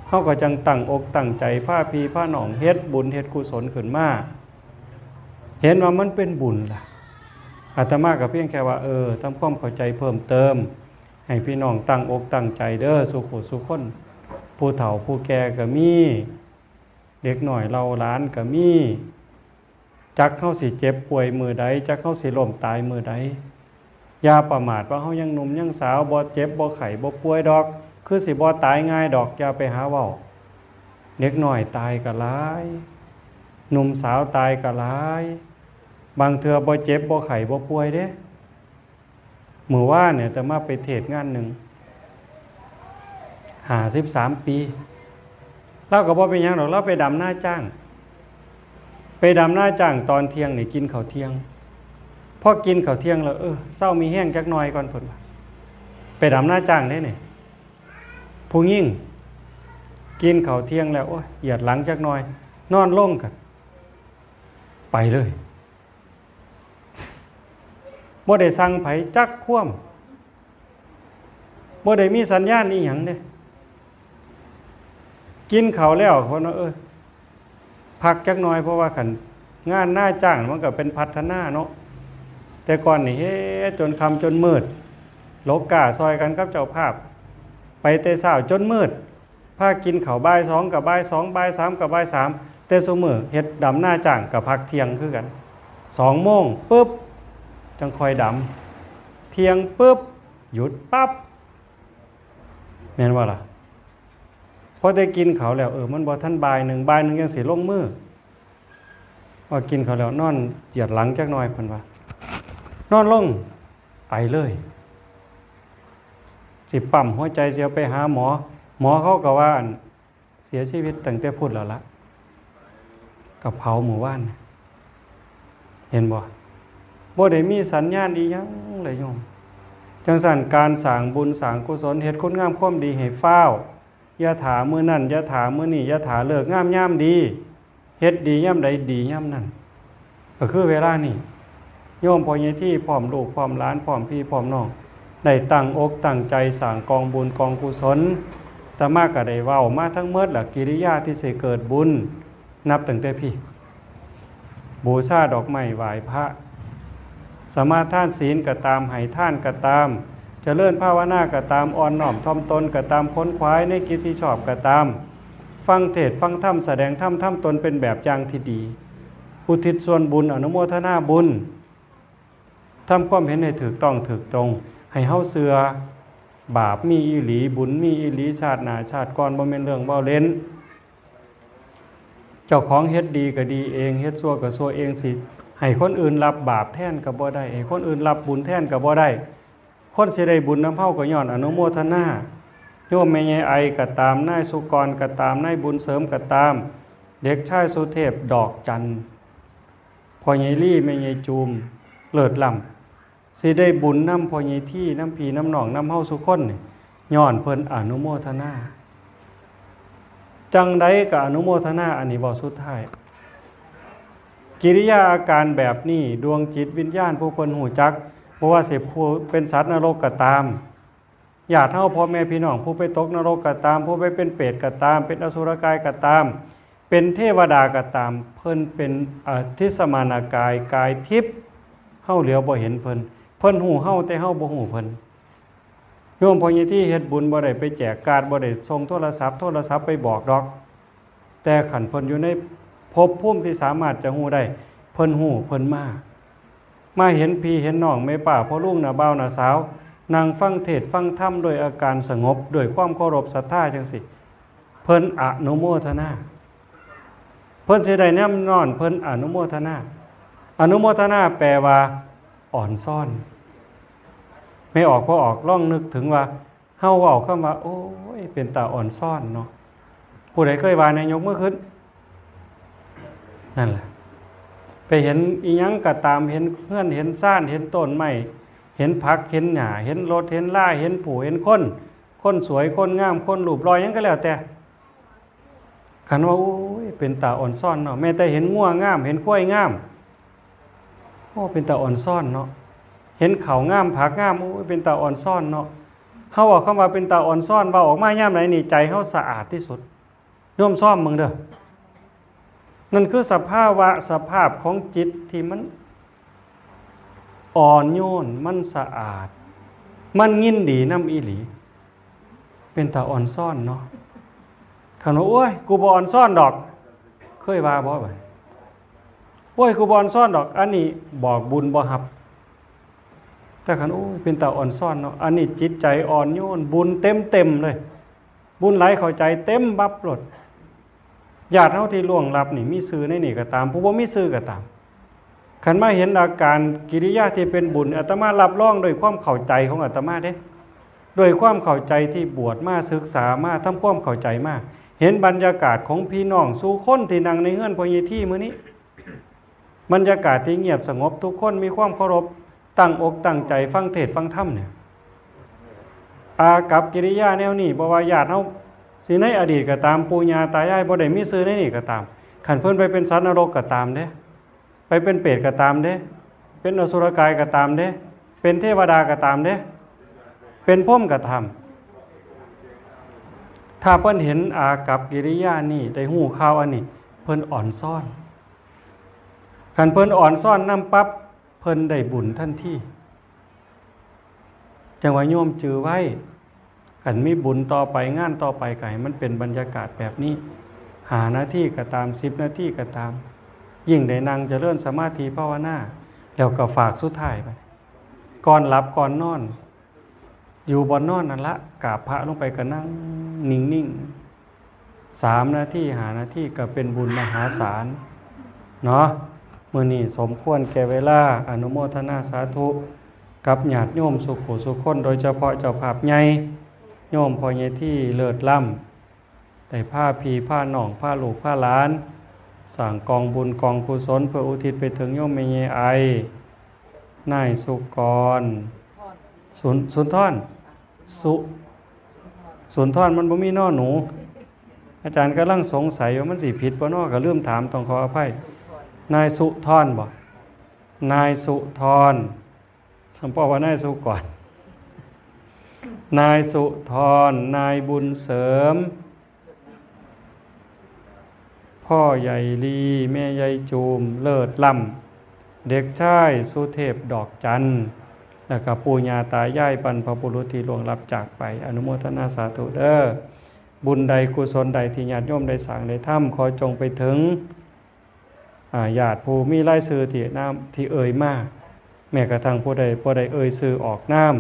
เฮาก็จั่งตั้งอกตั้งใจพาพี่พาน้องเฮ็ดบุญเฮ็ดกุศลขึ้นมา เห็นว่ามันเป็นบุญล่ะ อาตมาก็เพียงแค่ว่า เออ ทำความเข้าใจเพิ่มเติม ให้พี่น้องตั้งอกตั้งใจเด้อ สู่ผู้สู่คน ผู้เฒ่าผู้แก่ก็มี เด็กน้อยเหล่าหลานก็มี จักเฮาสิเจ็บป่วยมื้อใด จักเฮาสิล้มตายมื้อใด อย่าประมาทว่าเฮายังหนุ่มยังสาว บ่เจ็บบ่ไข้บ่ป่วยดอก คือสิบ่ตายง่ายดอก อย่าไปหาเว้า เด็กน้อยตายก็หลาย หนุ่มสาวตายก็หลาย บางเทื่อบ่เจ็บบ่ไข้บ่ป่วยเด้ มื้อวานเนี่ยอาตมาไปเทศน์งานหนึ่ง ห้าสิบสามปี ลาวก็บ่เป็นหยังดอก ลาวไปดำนาจ้าง ไปดำนาจ้างตอนเที่ยงนี่กินข้าวเที่ยง พอกินข้าวเที่ยงแล้ว เออ เซามีแฮงจักหน่อยก่อน เพิ่นว่า ไปดำนาจ้างเด้นี่ ผู้หญิง กินข้าวเที่ยงแล้ว โอ้ย เหยียดหลังจักหน่อย นอนลงก็ไปเลย บ่ได้สั่งไผจักความ บ่ได้มีสัญญาณอีหยังเด้ กินข้าวแล้วเพิ่นว่า เออ พักจักหน่อย เพราะว่าคันงานนาจ้างมันก็เป็นพัฒนาเนาะ แต่ก่อนนี่เฮ็ดจนค่ำจนมืด หลกก้าซอยกันกับเจ้าภาพ ไปแต่เช้าจนมืด พากินข้าวบ่ายสองกับบ่ายสอง บ่ายสามกับบ่ายสาม แต่ซุมื้อเฮ็ดดำนาจ้างก็พักเที่ยงคือกัน สองโมงปุ๊บ จั่งค่อยดำ เที่ยงปุ๊บ หยุดปั๊บ แม่นบ่ล่ะ พอได้กินข้าวแล้ว เออ มันบ่ทันบ่ายหนึ่ง บ่ายหนึ่งจั่งสิลงมือ ว่ากินข้าวแล้วนอนเหยียดหลังจักหน่อย เพิ่นว่า นอนลง ไปเลย สิปั๊มหัวใจ สิเอาไปหาหมอ หมอเขาก็ว่า อั่น เสียชีวิตตั้งแต่พุ้นแล้วละ ก็เผามื้อวาน เห็นบ่ บ่ได้มีสัญญาณอีหยังเลยโยม จั่งซั่น การสร้างบุญสร้างกุศล เฮ็ดคุณงามความดีให้ฟ้าว อย่าถ่ามื้อนั้น อย่าถ่ามื้อนี้ อย่าถ่าฤกษ์งามยามดี เฮ็ดดียามใดดียามนั้น ก็คือเวลานี้ โยมพ่อใหญ่ทีพร้อมลูกพร้อมหลาน พร้อมพี่พร้อมน้อง ได้ตั้งอกตั้งใจสร้างกองบุญกองกุศล อาตมาก็ได้เว้ามาทั้งหมดล่ะ กิริยาที่สิเกิดบุญ นับตั้งแต่พี้ บูชาดอกไม้ไหว้พระ สมาทานศีลก็ตาม ให้ทานก็ตาม เจริญภาวนาก็ตาม อ่อนน้อมถ่อมตนก็ตาม ขนขวายในกิจที่ชอบก็ตาม ฟังเทศน์ฟังธรรม แสดงธรรม ทำตนเป็นแบบอย่างที่ดี อุทิศส่วนบุญ อนุโมทนาบุญ ทำความเห็นให้ถูกต้องถูกตรง ให้เฮาเชื่อ บาปมีอีหลี บุญมีอีหลี ชาติหน้าชาติก่อน บ่แม่นเรื่องเว้าเล่น เจ้าของเฮ็ดดีก็ดีเอง เฮ็ดชั่วก็ชั่วเอง สิให้คนอื่นรับบาปแทนก็บ่ได้ ให้คนอื่นรับบุญแทนก็บ่ได้ คนสิได้บุญนำเฮาก็ย้อนอนุโมทนา โยมแม่ใหญ่ไอก็ตาม นายสุกรก็ตาม นายบุญเสริมก็ตาม เด็กชายสุเทพ ดอกจันทร์ พ่อใหญ่ลี่ แม่ใหญ่จูม เลิศล้ำ สิได้บุญนำพ่อใหญ่ที นำพี่นำน้อง นำเฮาสู่คนนี่ ย้อนเพิ่นอนุโมทนา จั่งใดก็อนุโมทนา อันนี้เว้าสุดท้าย กิริยาอาการแบบนี้ ดวงจิตวิญญาณผู้เพิ่นฮู้จัก บ่ว่าสิผู้เป็นสัตว์นรกก็ตาม ญาติเฮาพ่อแม่พี่น้อง ผู้ไปตกนรกก็ตาม ผู้ไปเป็นเปรตก็ตาม เป็นอสุรกายก็ตาม เป็นเทวดาก็ตาม เพิ่นเป็นอทิสมานากาย กายทิพย์ เฮาเหลียวบ่เห็นเพิ่น เพิ่นฮู้เฮา แต่เฮาบ่ฮู้เพิ่น โยมพ่อใหญ่ที่เฮ็ดบุญบ่ได้ไปแจกการ์ด บ่ได้ส่งโทรศัพท์ โทรศัพท์ไปบอกดอก แต่คันเพิ่นอยู่ในภพภูมิที่สามารถจะฮู้ได้ เพิ่นฮู้ เพิ่นมา มาเห็นพี่เห็นน้อง แม่ป้าพ่อลุง น้าบ่าวน้าสาว นั่งฟังเทศน์ฟังธรรมโดยอาการสงบ ด้วยความเคารพศรัทธาจั่งซี้ เพิ่นอนุโมทนา เพิ่นสิได้แนมนอน เพิ่นอนุโมทนา อนุโมทนาแปลว่า อ่อนซ้อน แม่ออก พ่อออก ลองนึกถึงว่า เฮาเว้าคำว่า โอ้ย เป็นตาอ่อนซ้อนเนาะ ผู้ใดเคยว่าแหน่ ยกมือขึ้น นั่นแหละ ไปเห็นอีหยังก็ตาม เห็นเฮือน เห็นซาน เห็นต้นไม้ เห็นผัก เห็นหญ้า เห็นรถ เห็นลา เห็นผู้ เห็นคน คนสวย คนงาม คนรูปหล่อ หยังก็แล้วแต่ คันว่า โอ้ย เป็นตาอ่อนซ้อนเนาะ แม้แต่เห็นงัวงาม เห็นควายงาม โอ้ เป็นตาอ่อนซ้อนเนาะ เห็นข้าวงาม ผักงาม โอ้ย เป็นตาอ่อนซ้อนเนาะ เฮาเอาคำว่าเป็นตาอ่อนซ้อน เว้าออกมายามใดนี่ ใจเฮาสะอาดที่สุด โยมซ่อมเบิ่งเด้อ นั่นคือสภาวะ สภาพของจิตที่มันอ่อนโยน มันสะอาด มันยินดีนำอีหลี เป็นตาอ่อนซ้อนเนาะ คันว่า โอ้ย กูบ่อ่อนซ้อนดอก เคยว่าบ่บัด โอ้ย กูบ่อ่อนซ้อนดอก อันนี้บอกบุญบ่ฮับ แต่คัน โอ้ย เป็นตาอ่อนซ้อนเนาะ อันนี้จิตใจอ่อนโยน บุญเต็มๆเลย บุญไหลเข้าใจเต็มบับโลด ญาติเฮาที่ล่วงลับนี่มีชื่อในนี่ก็ตาม ผู้บ่มีชื่อก็ตาม คันมาเห็นอาการกิริยาที่เป็นบุญ อาตมารับรองด้วยความเข้าใจของอาตมาเด้ ด้วยความเข้าใจที่บวชมา ศึกษามา ทำความเข้าใจมา เห็นบรรยากาศของพี่น้องสู่คนที่นั่งในเฮือนพ่อใหญ่ที่มื้อนี้ บรรยากาศที่เงียบสงบ ทุกคนมีความเคารพ ตั้งอกตั้งใจฟังเทศน์ฟังธรรมเนี่ย อากัปกิริยาแนวนี้ บ่ว่าญาติเฮาสิในอดีตก็ตาม ปู่ย่าตายายบ่ได้มีชื่อในนี่ก็ตาม คันเพิ่นไปเป็นสัตว์นรกก็ตามเด้ ไปเป็นเปรตก็ตามเด้ เป็นอสุรกายก็ตามเด้ เป็นเทวดาก็ตามเด้ เป็นพรหมก็ตาม ถ้าเพิ่นเห็นอากัปกิริยานี่ ได้ฮู้ข่าวอันนี้ เพิ่นอ่อนซ้อน คันเพิ่นอ่อนซ้อนนำปั๊บ เพิ่นได้บุญทันที จั่งว่าโยมจื่อไว้ คันมีบุญต่อไป งานต่อไป ก็ให้มันเป็นบรรยากาศแบบนี้ ห้านาทีก็ตาม สิบนาทีก็ตาม ยิ่งได้นั่งเจริญสมาธิภาวนา แล้วก็ฝากสุดท้ายไป ก่อนหลับก่อนนอน อยู่บ่อนนอนนั่นละ กราบพระลงไปก็นั่งนิ่งๆ สามนาที ห้านาที ก็เป็นบุญมหาศาลเนาะ มื้อนี้สมควรแก่เวลา อนุโมทนาสาธุ กับญาติโยมสู่ผู้สู่คน โดยเฉพาะเจ้าภาพใหญ่ โยมพ่อใหญ่ที่เลิศล้ำ ได้พาพี่พาน้อง พาลูกพาหลาน สร้างกองบุญกองกุศล เพื่ออุทิศไปถึงโยมแม่ใหญ่ไอ นายสุกร สุน-, สุนทร สุ สุนทร มันบ่มีนอหนู อาจารย์กำลังสงสัยว่ามันสิผิดบ่น้อ ก็ลืมถาม ต้องขออภัย นายสุทรบ่ นายสุทร สมปองว่านายสุกร นายสุทร นายบุญเสริม พ่อใหญ่ลี แม่ใหญ่จูม เลิศล้ำ เด็กชายสุเทพดอกจันทร์ แล้วก็ปู่ย่าตายายบรรพบุรุษที่ล่วงลับจากไป อนุโมทนาสาธุเด้อ บุญใดกุศลใดที่ญาติโยมได้สร้างได้ทำ ขอจงไปถึง อ่า ญาติผู้มีรายชื่อที่นาม ที่เอ่ยมา แม้กระทั่งผู้ใดบ่ได้เอ่ยชื่อออกนาม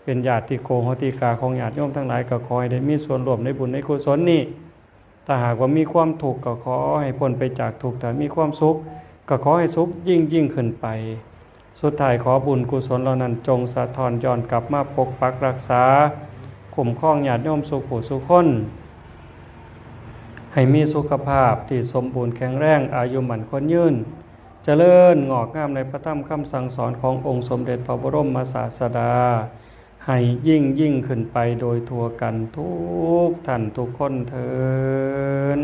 เป็นญาติโกโหติกาของญาติโยมทั้งหลาย ก็ขอให้ได้มีส่วนร่วมในบุญในกุศลนี้ ถ้าหากว่ามีความทุกข์ ก็ขอให้พ้นไปจากทุกข์ ถ้ามีความสุข ก็ขอให้สุขยิ่งยิ่งขึ้นไป สุดท้ายขอบุญกุศลเหล่านั้นจงสะท้อนย้อนกลับมาปกปักรักษา คุ้มครองญาติโยมสู่ผู้สู่คน ให้มีสุขภาพที่สมบูรณ์แข็งแรง อายุมั่นขวัญยืน เจ เจริญงอกงามในพระธรรมคำสั่งสอนขององค์สมเด็จพระบรมศาสดา ให้ยิ่งยิ่งขึ้นไปโดยทั่วกันทุกท่านทุกคนเทอญ